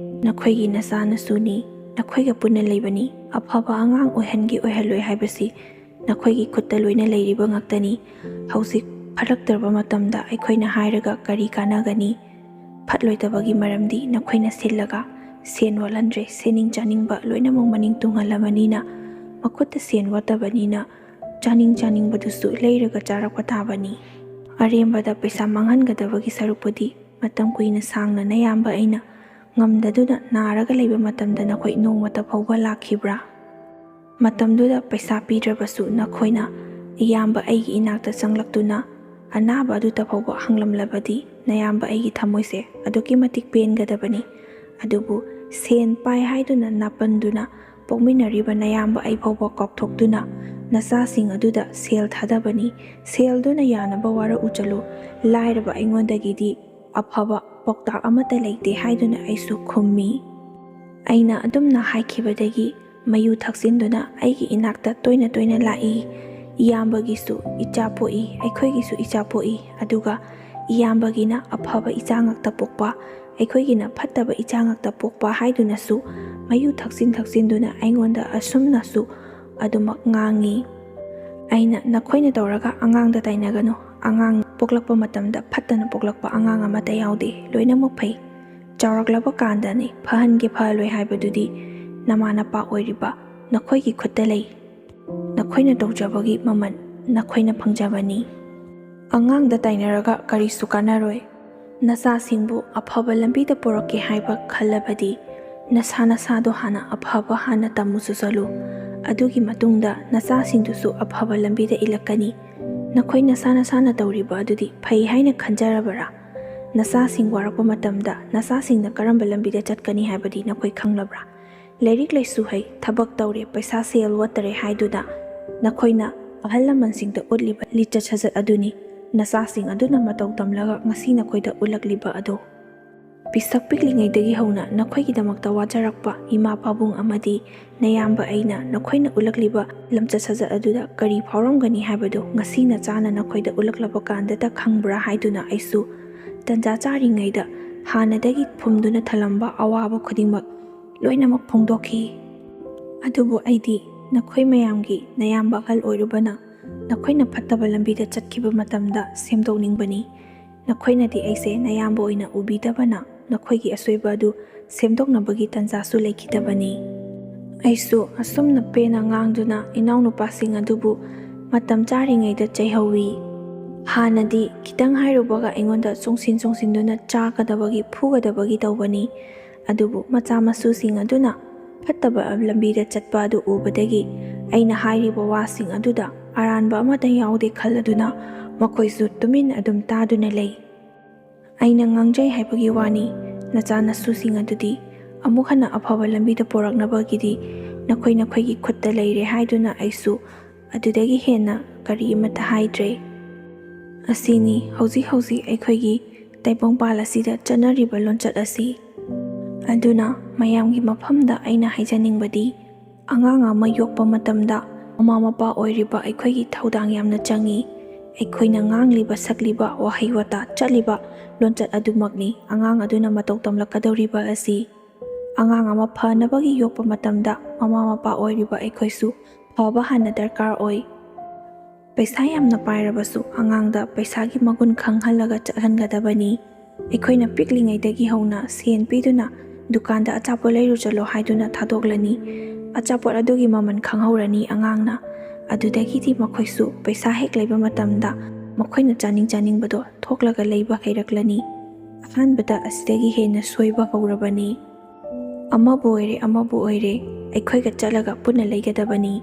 ꯅꯈꯣꯏꯒꯤ ꯅꯆꯥꯅꯁꯨꯅꯤ, ꯅꯈꯣꯏꯒ ꯄꯨꯟꯅ ꯂꯩꯕꯅꯤ, ꯑꯐꯕ ꯑꯉꯥꯡ ꯑꯣꯏꯍꯟꯒꯦ ꯑꯣꯏꯍꯜꯂꯣꯏ ꯍꯥꯏꯕꯁꯤ ꯅꯈꯣꯏꯒꯤ ꯈꯨꯠꯇ ꯂꯣꯏꯅ ꯂꯩꯔꯤꯕ ꯉꯥꯛꯇꯅꯤ꯫ ꯍꯧꯖꯤꯛ ꯐꯔꯛꯇ꯭ꯔꯕ ꯃꯇꯝꯗ ꯑꯩꯈꯣꯏꯅ ꯍꯥꯏꯔꯒ ꯀꯔꯤ ꯀꯥꯟꯅꯒꯅꯤ? ꯐꯠꯂꯣꯏꯗꯕꯒꯤ ꯃꯔꯝꯗꯤ ꯅꯈꯣꯏꯅ ꯁꯤꯜꯂꯒ ꯁꯦꯟ ꯋꯥꯠꯍꯟꯗ꯭ꯔꯦ꯫ ꯁꯦꯟꯅꯤꯡ ꯆꯥꯅꯤꯡꯕ ꯂꯣꯏꯅꯃꯛ ꯃꯅꯤꯡ ꯇꯨꯡꯍꯜꯂꯕꯅꯤꯅ, ꯃꯈꯨꯠꯇ ꯁꯦꯟ ꯋꯥꯠꯇꯕꯅꯤꯅ, ꯆꯥꯅꯤꯡ ꯆꯥꯅꯤꯡꯕꯗꯨꯁꯨ ꯂꯩꯔꯒ ꯆꯥꯔꯛꯄ ꯇꯥꯕꯅꯤ꯫ ꯑꯔꯦꯝꯕꯗ ꯄꯩꯁꯥ ꯃꯥꯡꯍꯟꯒꯗꯕꯒꯤ ꯁꯔꯨꯛꯄꯨꯗꯤ, ꯃꯇꯝ ꯀꯨꯏꯅ ꯁꯥꯡꯅ ꯅꯌꯥꯝꯕ ꯑꯩꯅ ꯉꯝꯗꯗꯨꯅ ꯅꯥꯔꯒ ꯂꯩꯕ ꯃꯇꯝꯗ ꯅꯈꯣꯏ ꯅꯣꯡꯃꯇ ꯐꯥꯎꯕ ꯂꯥꯛꯈꯤꯕ꯭ꯔꯥ? ꯃꯇꯝꯗꯨꯗ ꯄꯩꯁꯥ ꯄꯤꯗ꯭ꯔꯕꯁꯨ ꯅꯈꯣꯏꯅ ꯏꯌꯥꯝꯕ ꯑꯩꯒꯤ ꯏꯅꯥꯛꯇ ꯆꯪꯂꯛꯇꯨꯅ ꯑꯅꯥꯕ ꯑꯗꯨꯇ ꯐꯥꯎꯕ ꯍꯪꯂꯝꯂꯕꯗꯤ, ꯅꯌꯥꯝꯕ ꯑꯩꯒꯤ ꯊꯃꯣꯏꯁꯦ ꯑꯗꯨꯛꯀꯤ ꯃꯇꯤꯛ ꯄꯦꯟꯒꯗꯕꯅꯤ꯫ ꯑꯗꯨꯕꯨ ꯁꯦꯟ ꯄꯥꯏ ꯍꯥꯏꯗꯨꯅ ꯅꯥꯄꯟꯗꯨꯅ ꯄꯣꯛꯃꯤꯟꯅꯔꯤꯕ ꯅꯌꯥꯝꯕ ꯑꯩ ꯐꯥꯎꯕ ꯀꯥꯎꯊꯣꯛꯇꯨꯅ ꯅꯆꯥꯁꯤꯡ ꯑꯗꯨꯗ ꯁꯦꯜ ꯊꯥꯗꯕꯅꯤ꯫ ꯁꯦꯜꯗꯨꯅ ꯌꯥꯅꯕ ꯋꯥꯔꯛꯎ ꯆꯠꯂꯨ꯫ ꯂꯥꯏꯔꯕ ꯑꯩꯉꯣꯟꯗꯒꯤꯗꯤ ꯑꯐꯕ ꯄꯥꯎꯇꯥꯛ ꯑꯃꯠꯇ ꯂꯩꯇꯦ ꯍꯥꯏꯗꯨꯅ ꯑꯩꯁꯨ ꯈꯨꯝꯃꯤ꯫ ꯑꯩꯅ ꯑꯗꯨꯝꯅ ꯍꯥꯏꯈꯤꯕꯗꯒꯤ ꯃꯌꯨ ꯊꯛꯆꯤꯟꯗꯨꯅ ꯑꯩꯒꯤ ꯏꯅꯥꯛꯇ ꯇꯣꯏꯅ ꯇꯣꯏꯅ ꯂꯥꯛꯏ꯫ ꯏꯌꯥꯝꯕꯒꯤꯁꯨ ꯏꯆꯥ ꯄꯣꯛꯏ, ꯑꯩꯈꯣꯏꯒꯤꯁꯨ ꯏꯆꯥ ꯄꯣꯛꯏ, ꯑꯗꯨꯒ ꯏꯌꯥꯝꯕꯒꯤꯅ ꯑꯐꯕ ꯏꯆꯥ ꯉꯥꯛꯇ ꯄꯣꯛꯄ, ꯑꯩꯈꯣꯏꯒꯤꯅ ꯐꯠꯇꯕ ꯏꯆꯥ ꯉꯥꯛꯇ ꯄꯣꯛꯄ ꯍꯥꯏꯗꯨꯅꯁꯨ ꯃꯌꯨ ꯊꯛꯆꯤꯟ ꯊꯛꯆꯤꯟꯗꯨꯅ ꯑꯩꯉꯣꯟꯗ ꯑꯁꯨꯝꯅꯁꯨ ꯑꯗꯨꯃꯛ ꯉꯥꯡꯉꯤ꯫ ꯑꯩꯅ, "ꯅꯈꯣꯏꯅ ꯇꯧꯔꯒ ꯑꯉꯥꯡꯗ ꯇꯥꯏꯅꯒꯅꯨ꯫ ꯑꯉꯥꯡ ꯄꯣꯛꯂꯛꯄ ꯃꯇꯝꯗ ꯐꯠꯇꯅ ꯄꯣꯛꯂꯛꯄ ꯑꯉꯥꯡ ꯑꯃꯠꯇ ꯌꯥꯎꯗꯦ, ꯂꯣꯏꯅꯃꯛ ꯐꯩ꯫ ꯆꯥꯎꯔꯛꯂꯕ ꯀꯥꯟꯗꯅꯤ ꯐꯍꯟꯒꯦ ꯐꯍꯜꯂꯣꯏ ꯍꯥꯏꯕꯗꯨꯗꯤ ꯅꯃꯥ ꯅꯄꯥ ꯑꯣꯏꯔꯤꯕ ꯅꯈꯣꯏꯒꯤ ꯈꯨꯠꯇ ꯂꯩ꯫ ꯅꯈꯣꯏꯅ ꯇꯧꯖꯕꯒꯤ ꯃꯃꯜ ꯅꯈꯣꯏꯅ ꯐꯪꯖꯕꯅꯤ꯫ ꯑꯉꯥꯡꯗ ꯇꯥꯏꯅꯔꯒ ꯀꯔꯤꯁꯨ ꯀꯥꯟꯅꯔꯣꯏ꯫ ꯅꯆꯥꯁꯤꯡꯕꯨ ꯑꯐꯕ ꯂꯝꯕꯤꯗ ꯄꯨꯔꯛꯀꯦ ꯍꯥꯏꯕ ꯈꯜꯂꯕꯗꯤ ꯅꯁꯥ ꯅꯁꯥꯗꯣ ꯍꯥꯟꯅ ꯑꯐꯕ ꯍꯥꯟꯅ ꯇꯝꯃꯨ ꯆꯠꯂꯨ꯫ ꯑꯗꯨꯒꯤ ꯃꯇꯨꯡꯗ ꯅꯆꯥꯁꯤꯡꯗꯨꯁꯨ ꯑꯐꯕ ꯂꯝꯕꯤꯗ ꯏꯜꯂꯛꯀꯅꯤ꯫ ꯅꯈꯣꯏ ꯅꯁꯥ ꯅꯁꯥꯅ ꯇꯧꯔꯤꯕ ꯑꯗꯨꯗꯤ ꯐꯩ ꯍꯥꯏꯅ ꯈꯟꯖꯔꯕꯔꯥ? ꯅꯆꯥꯁꯤꯡ ꯋꯥꯔꯛꯄ ꯃꯇꯝꯗ ꯅꯆꯥꯁꯤꯡꯅ ꯀꯔꯝꯕ ꯂꯝꯕꯤꯗ ꯆꯠꯀꯅꯤ ꯍꯥꯏꯕꯗꯤ ꯅꯈꯣꯏ ꯈꯪꯂꯕ꯭ꯔꯥ? ꯂꯥꯏꯔꯤꯛ ꯂꯥꯏꯁꯨ ꯍꯩ, ꯊꯕꯛ ꯇꯧꯔꯦ, ꯄꯩꯁꯥ ꯁꯦꯜ ꯋꯥꯠꯇꯔꯦ ꯍꯥꯏꯗꯨꯅ ꯅꯈꯣꯏꯅ ꯑꯍꯜ ꯂꯃꯟꯁꯤꯡꯗ ꯎꯠꯂꯤꯕ ꯂꯤꯆꯠ ꯁꯥꯖꯠ ꯑꯗꯨꯅꯤ ꯅꯆꯥꯁꯤꯡ ꯑꯗꯨꯅ ꯃꯇꯧ ꯇꯝꯂꯒ ꯉꯁꯤ ꯅꯈꯣꯏꯗ ꯎꯠꯂꯛꯂꯤꯕ ꯑꯗꯨ꯫ ꯄꯤꯁꯛ ꯄꯤꯛꯂꯤꯉꯩꯗꯒꯤ ꯍꯧꯅ ꯅꯈꯣꯏꯒꯤꯗꯃꯛꯇ ꯋꯥꯖꯔꯛꯄ ꯏꯃꯥ ꯄꯥꯕꯨꯡ ꯑꯃꯗꯤ ꯅꯌꯥꯝꯕ ꯑꯩꯅ ꯅꯈꯣꯏꯅ ꯎꯠꯂꯛꯂꯤꯕ ꯂꯝꯆꯠ ꯁꯥꯖꯠ ꯑꯗꯨꯗ ꯀꯔꯤ ꯐꯥꯎꯔꯝꯒꯅꯤ ꯍꯥꯏꯕꯗꯨ ꯉꯁꯤ ꯅꯆꯥꯅ ꯅꯈꯣꯏꯗ ꯎꯠꯂꯛꯂꯕ ꯀꯥꯟꯗꯇ ꯈꯪꯕ꯭ꯔꯥ ꯍꯥꯏꯗꯨꯅ ꯑꯩꯁꯨ ꯇꯟꯖꯥ ꯆꯥꯔꯤꯉꯩꯗ ꯍꯥꯟꯅꯗꯒꯤ ꯐꯨꯝꯗꯨꯅ ꯊꯜꯂꯝꯕ ꯑꯋꯥꯕ ꯈꯨꯗꯤꯡꯃꯛ ꯂꯣꯏꯅꯃꯛ ꯐꯣꯡꯗꯣꯛꯈꯤ꯫ ꯑꯗꯨꯕꯨ ꯑꯩꯗꯤ ꯅꯈꯣꯏ ꯃꯌꯥꯝꯒꯤ ꯅꯌꯥꯝꯕ ꯑꯍꯜ ꯑꯣꯏꯔꯨꯕꯅ ꯅꯈꯣꯏꯅ ꯐꯠꯇꯕ ꯂꯝꯕꯤꯗ ꯆꯠꯈꯤꯕ ꯃꯇꯝꯗ ꯁꯦꯝꯗꯣꯛꯅꯤꯡꯕꯅꯤ꯫ ꯅꯈꯣꯏꯅꯗꯤ ꯑꯩꯁꯦ ꯅꯌꯥꯝꯕ ꯑꯣꯏꯅ ꯎꯕꯤꯗꯕꯅ ꯅꯈꯣꯏꯒꯤ ꯑꯁꯣꯏꯕ ꯑꯗꯨ ꯁꯦꯝꯗꯣꯛꯅꯕꯒꯤ ꯇꯟꯖꯥꯁꯨ ꯂꯩꯈꯤꯗꯕꯅꯤ꯫ ꯑꯩꯁꯨ ꯑꯁꯨꯝꯅ ꯄꯦꯟꯅ ꯉꯥꯡꯗꯨꯅ ꯏꯅꯥꯎꯅꯨꯄꯥꯁꯤꯡ ꯑꯗꯨꯕꯨ ꯃꯇꯝ ꯆꯥꯔꯤꯉꯩꯗ ꯆꯩꯍꯧꯏ꯫ ꯍꯥꯟꯅꯗꯤ ꯈꯤꯇꯪ ꯍꯥꯏꯔꯨꯕꯒ ꯑꯩꯉꯣꯟꯗ ꯆꯣꯡꯁꯤꯟ ꯆꯣꯡꯁꯤꯟꯗꯨꯅ ꯆꯥꯒꯗꯕꯒꯤ ꯐꯨꯒꯗꯕꯒꯤ ꯇꯧꯕꯅꯤ꯫ ꯑꯗꯨꯕꯨ ꯃꯆꯥ ꯃꯁꯨꯁꯤꯡ ꯑꯗꯨꯅ ꯐꯠꯇꯕ ꯂꯝꯕꯤꯗ ꯆꯠꯄ ꯑꯗꯨ ꯎꯕꯗꯒꯤ ꯑꯩꯅ ꯍꯥꯏꯔꯤꯕ ꯋꯥꯁꯤꯡ ꯑꯗꯨꯗ ꯑꯔꯥꯟꯕ ꯑꯃꯠꯇ ꯌꯥꯎꯗꯦ ꯈꯜꯂꯗꯨꯅ ꯃꯈꯣꯏꯁꯨ ꯇꯨꯃꯤꯟ ꯑꯗꯨꯝ ꯇꯥꯗꯨꯅ ꯂꯩ꯫ ꯑꯩꯅ ꯉꯥꯡꯖꯩ ꯍꯥꯏꯕꯒꯤ ꯋꯥꯅꯤ, ꯅꯆꯥ ꯅꯁꯨꯁꯤꯡ ꯑꯗꯨꯗꯤ ꯑꯃꯨꯛ ꯍꯟꯅ ꯑꯐꯕ ꯂꯝꯕꯤꯗ ꯄꯨꯔꯛꯅꯕꯒꯤꯗꯤ ꯅꯈꯣꯏ ꯅꯈꯣꯏꯒꯤ ꯈꯨꯠꯇ ꯂꯩꯔꯦ ꯍꯥꯏꯗꯨꯅ ꯑꯩꯁꯨ ꯑꯗꯨꯗꯒꯤ ꯍꯦꯟꯅ ꯀꯔꯤ ꯑꯃꯠꯇ ꯍꯥꯏꯗ꯭ꯔꯦ꯫ ꯑꯁꯤꯅꯤ ꯍꯧꯖꯤꯛ ꯍꯧꯖꯤꯛ ꯑꯩꯈꯣꯏꯒꯤ ꯇꯥꯏꯕꯪꯄꯥꯜ ꯑꯁꯤꯗ ꯆꯠꯅꯔꯤꯕ ꯂꯣꯟꯆꯠ ꯑꯁꯤ꯫ ꯑꯗꯨꯅ ꯃꯌꯥꯝꯒꯤ ꯃꯐꯝꯗ ꯑꯩꯅ ꯍꯥꯏꯖꯅꯤꯡꯕꯗꯤ, ꯑꯉꯥꯡ ꯑꯃ ꯌꯣꯛꯄ ꯃꯇꯝꯗ ꯃꯃꯥ ꯃꯄꯥ ꯑꯣꯏꯔꯤꯕ ꯑꯩꯈꯣꯏꯒꯤ ꯊꯧꯗꯥꯡ ꯌꯥꯝꯅ ꯆꯪꯏ꯫ ꯑꯩꯈꯣꯏꯅ ꯉꯥꯡꯂꯤꯕ, ꯁꯛꯂꯤꯕ, ꯋꯥꯍꯩ ꯋꯥꯇꯥ, ꯆꯠꯂꯤꯕ ꯂꯣꯟꯆꯠ ꯑꯗꯨꯃꯛꯅꯤ ꯑꯉꯥꯡ ꯑꯗꯨꯅ ꯃꯇꯧ ꯇꯝꯂꯛꯀꯗꯧꯔꯤꯕ ꯑꯁꯤ꯫ ꯑꯉꯥꯡ ꯑꯃ ꯐꯅꯕꯒꯤ ꯌꯣꯛꯄ ꯃꯇꯝꯗ ꯃꯃꯥ ꯃꯄꯥ ꯑꯣꯏꯔꯤꯕ ꯑꯩꯈꯣꯏꯁꯨ ꯐꯕ ꯍꯥꯟꯅ ꯗꯔꯀꯥꯔ ꯑꯣꯏ꯫ ꯄꯩꯁꯥ ꯌꯥꯝꯅ ꯄꯥꯏꯔꯕꯁꯨ ꯑꯉꯥꯡꯗ ꯄꯩꯁꯥꯒꯤ ꯃꯒꯨꯟ ꯈꯪꯍꯜꯂꯒ ꯆꯠꯍꯟꯒꯗꯕꯅꯤ꯫ ꯑꯩꯈꯣꯏꯅ ꯄꯤꯛꯂꯤꯉꯩꯗꯒꯤ ꯍꯧꯅ ꯁꯦꯟ ꯄꯤꯗꯨꯅ ꯗꯨꯀꯥꯟꯗ ꯑꯆꯥꯄꯣꯠ ꯂꯩꯔꯨ ꯆꯠꯂꯣ ꯍꯥꯏꯗꯨꯅ ꯊꯥꯗꯣꯛꯂꯅꯤ꯫ ꯑꯆꯥꯄꯣꯠ ꯑꯗꯨꯒꯤ ꯃꯃꯜ ꯈꯪꯍꯧꯔꯅꯤ ꯑꯉꯥꯡꯅ꯫ ꯑꯗꯨꯗꯒꯤꯗꯤ ꯃꯈꯣꯏꯁꯨ ꯄꯩꯁꯥ ꯍꯦꯛ ꯂꯩꯕ ꯃꯇꯝꯗ ꯃꯈꯣꯏꯅ ꯆꯥꯅꯤꯡ ꯆꯥꯅꯤꯡꯕꯗꯣ ꯊꯣꯛꯂꯒ ꯂꯩꯕ ꯍꯩꯔꯛꯂꯅꯤ꯫ ꯑꯍꯥꯟꯕꯗ ꯑꯁꯤꯗꯒꯤ ꯍꯦꯟꯅ ꯁꯣꯏꯕ ꯍꯧꯔꯕꯅꯤ꯫ ꯑꯃꯕꯨ ꯑꯣꯏꯔꯦ, ꯑꯃꯕꯨ ꯑꯣꯏꯔꯦ, ꯑꯩꯈꯣꯏꯒ ꯆꯠꯂꯒ ꯄꯨꯟꯅ ꯂꯩꯒꯗꯕꯅꯤ꯫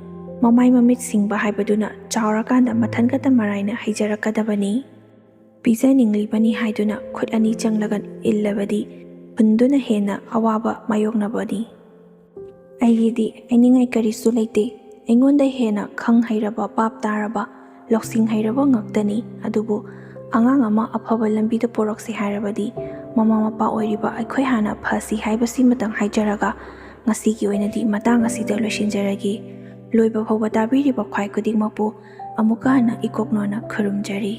ꯃꯃꯥꯏ ꯃꯃꯤꯠ ꯁꯤꯡꯕ ꯍꯥꯏꯕꯗꯨꯅ ꯆꯥꯎꯔꯀꯥꯟꯗ ꯃꯊꯟꯒꯇ ꯃꯔꯥꯏꯅ ꯍꯩꯖꯔꯛꯀꯗꯕꯅꯤ꯫ ꯄꯤꯖꯅꯤꯡꯂꯤꯕꯅꯤ ꯍꯥꯏꯗꯨꯅ ꯈꯨꯠ ꯑꯅꯤ ꯆꯪꯂꯒ ꯏꯜꯂꯕꯗꯤ ꯍꯨꯟꯗꯨꯅ ꯍꯦꯟꯅ ꯑꯋꯥꯕ ꯃꯥꯌꯣꯛꯅꯕꯅꯤ꯫ ꯑꯩꯒꯤꯗꯤ ꯍꯥꯏꯅꯤꯡꯉꯥꯏ ꯀꯔꯤꯁꯨ ꯂꯩꯇꯦ꯫ ꯑꯩꯉꯣꯟꯗ ꯍꯦꯟꯅ ꯈꯪ ꯍꯩꯔꯕ, ꯚꯥꯞ ꯇꯥꯔꯕ, ꯂꯧꯁꯤꯡ ꯍꯩꯔꯕ ꯉꯥꯛꯇꯅꯤ꯫ ꯑꯗꯨꯕꯨ ꯑꯉꯥꯡ ꯑꯃ ꯑꯐꯕ ꯂꯝꯕꯤꯗ ꯄꯣꯔꯛꯁꯤ ꯍꯥꯏꯔꯕꯗꯤ ꯃꯃꯥ ꯃꯄꯥ ꯑꯣꯏꯔꯤꯕ ꯑꯩꯈꯣꯏ ꯍꯥꯟꯅ ꯐꯁꯤ ꯍꯥꯏꯕꯁꯤꯃꯇꯪ ꯍꯥꯏꯖꯔꯒ ꯉꯁꯤꯒꯤ ꯑꯣꯏꯅꯗꯤ ꯃꯇꯥꯡ ꯑꯁꯤꯗ ꯂꯣꯏꯁꯤꯟꯖꯔꯒꯦ꯫ ꯂꯣꯏꯕ ꯐꯥꯎꯕ ꯇꯥꯕꯤꯔꯤꯕ ꯈ꯭ꯋꯥꯏ ꯈꯨꯗꯤꯡꯃꯛꯄꯨ ꯑꯃꯨꯛꯀ ꯍꯟꯅ ꯏꯀꯣꯛꯅꯣꯅ ꯈꯨꯔꯨꯝꯖꯔꯤ꯫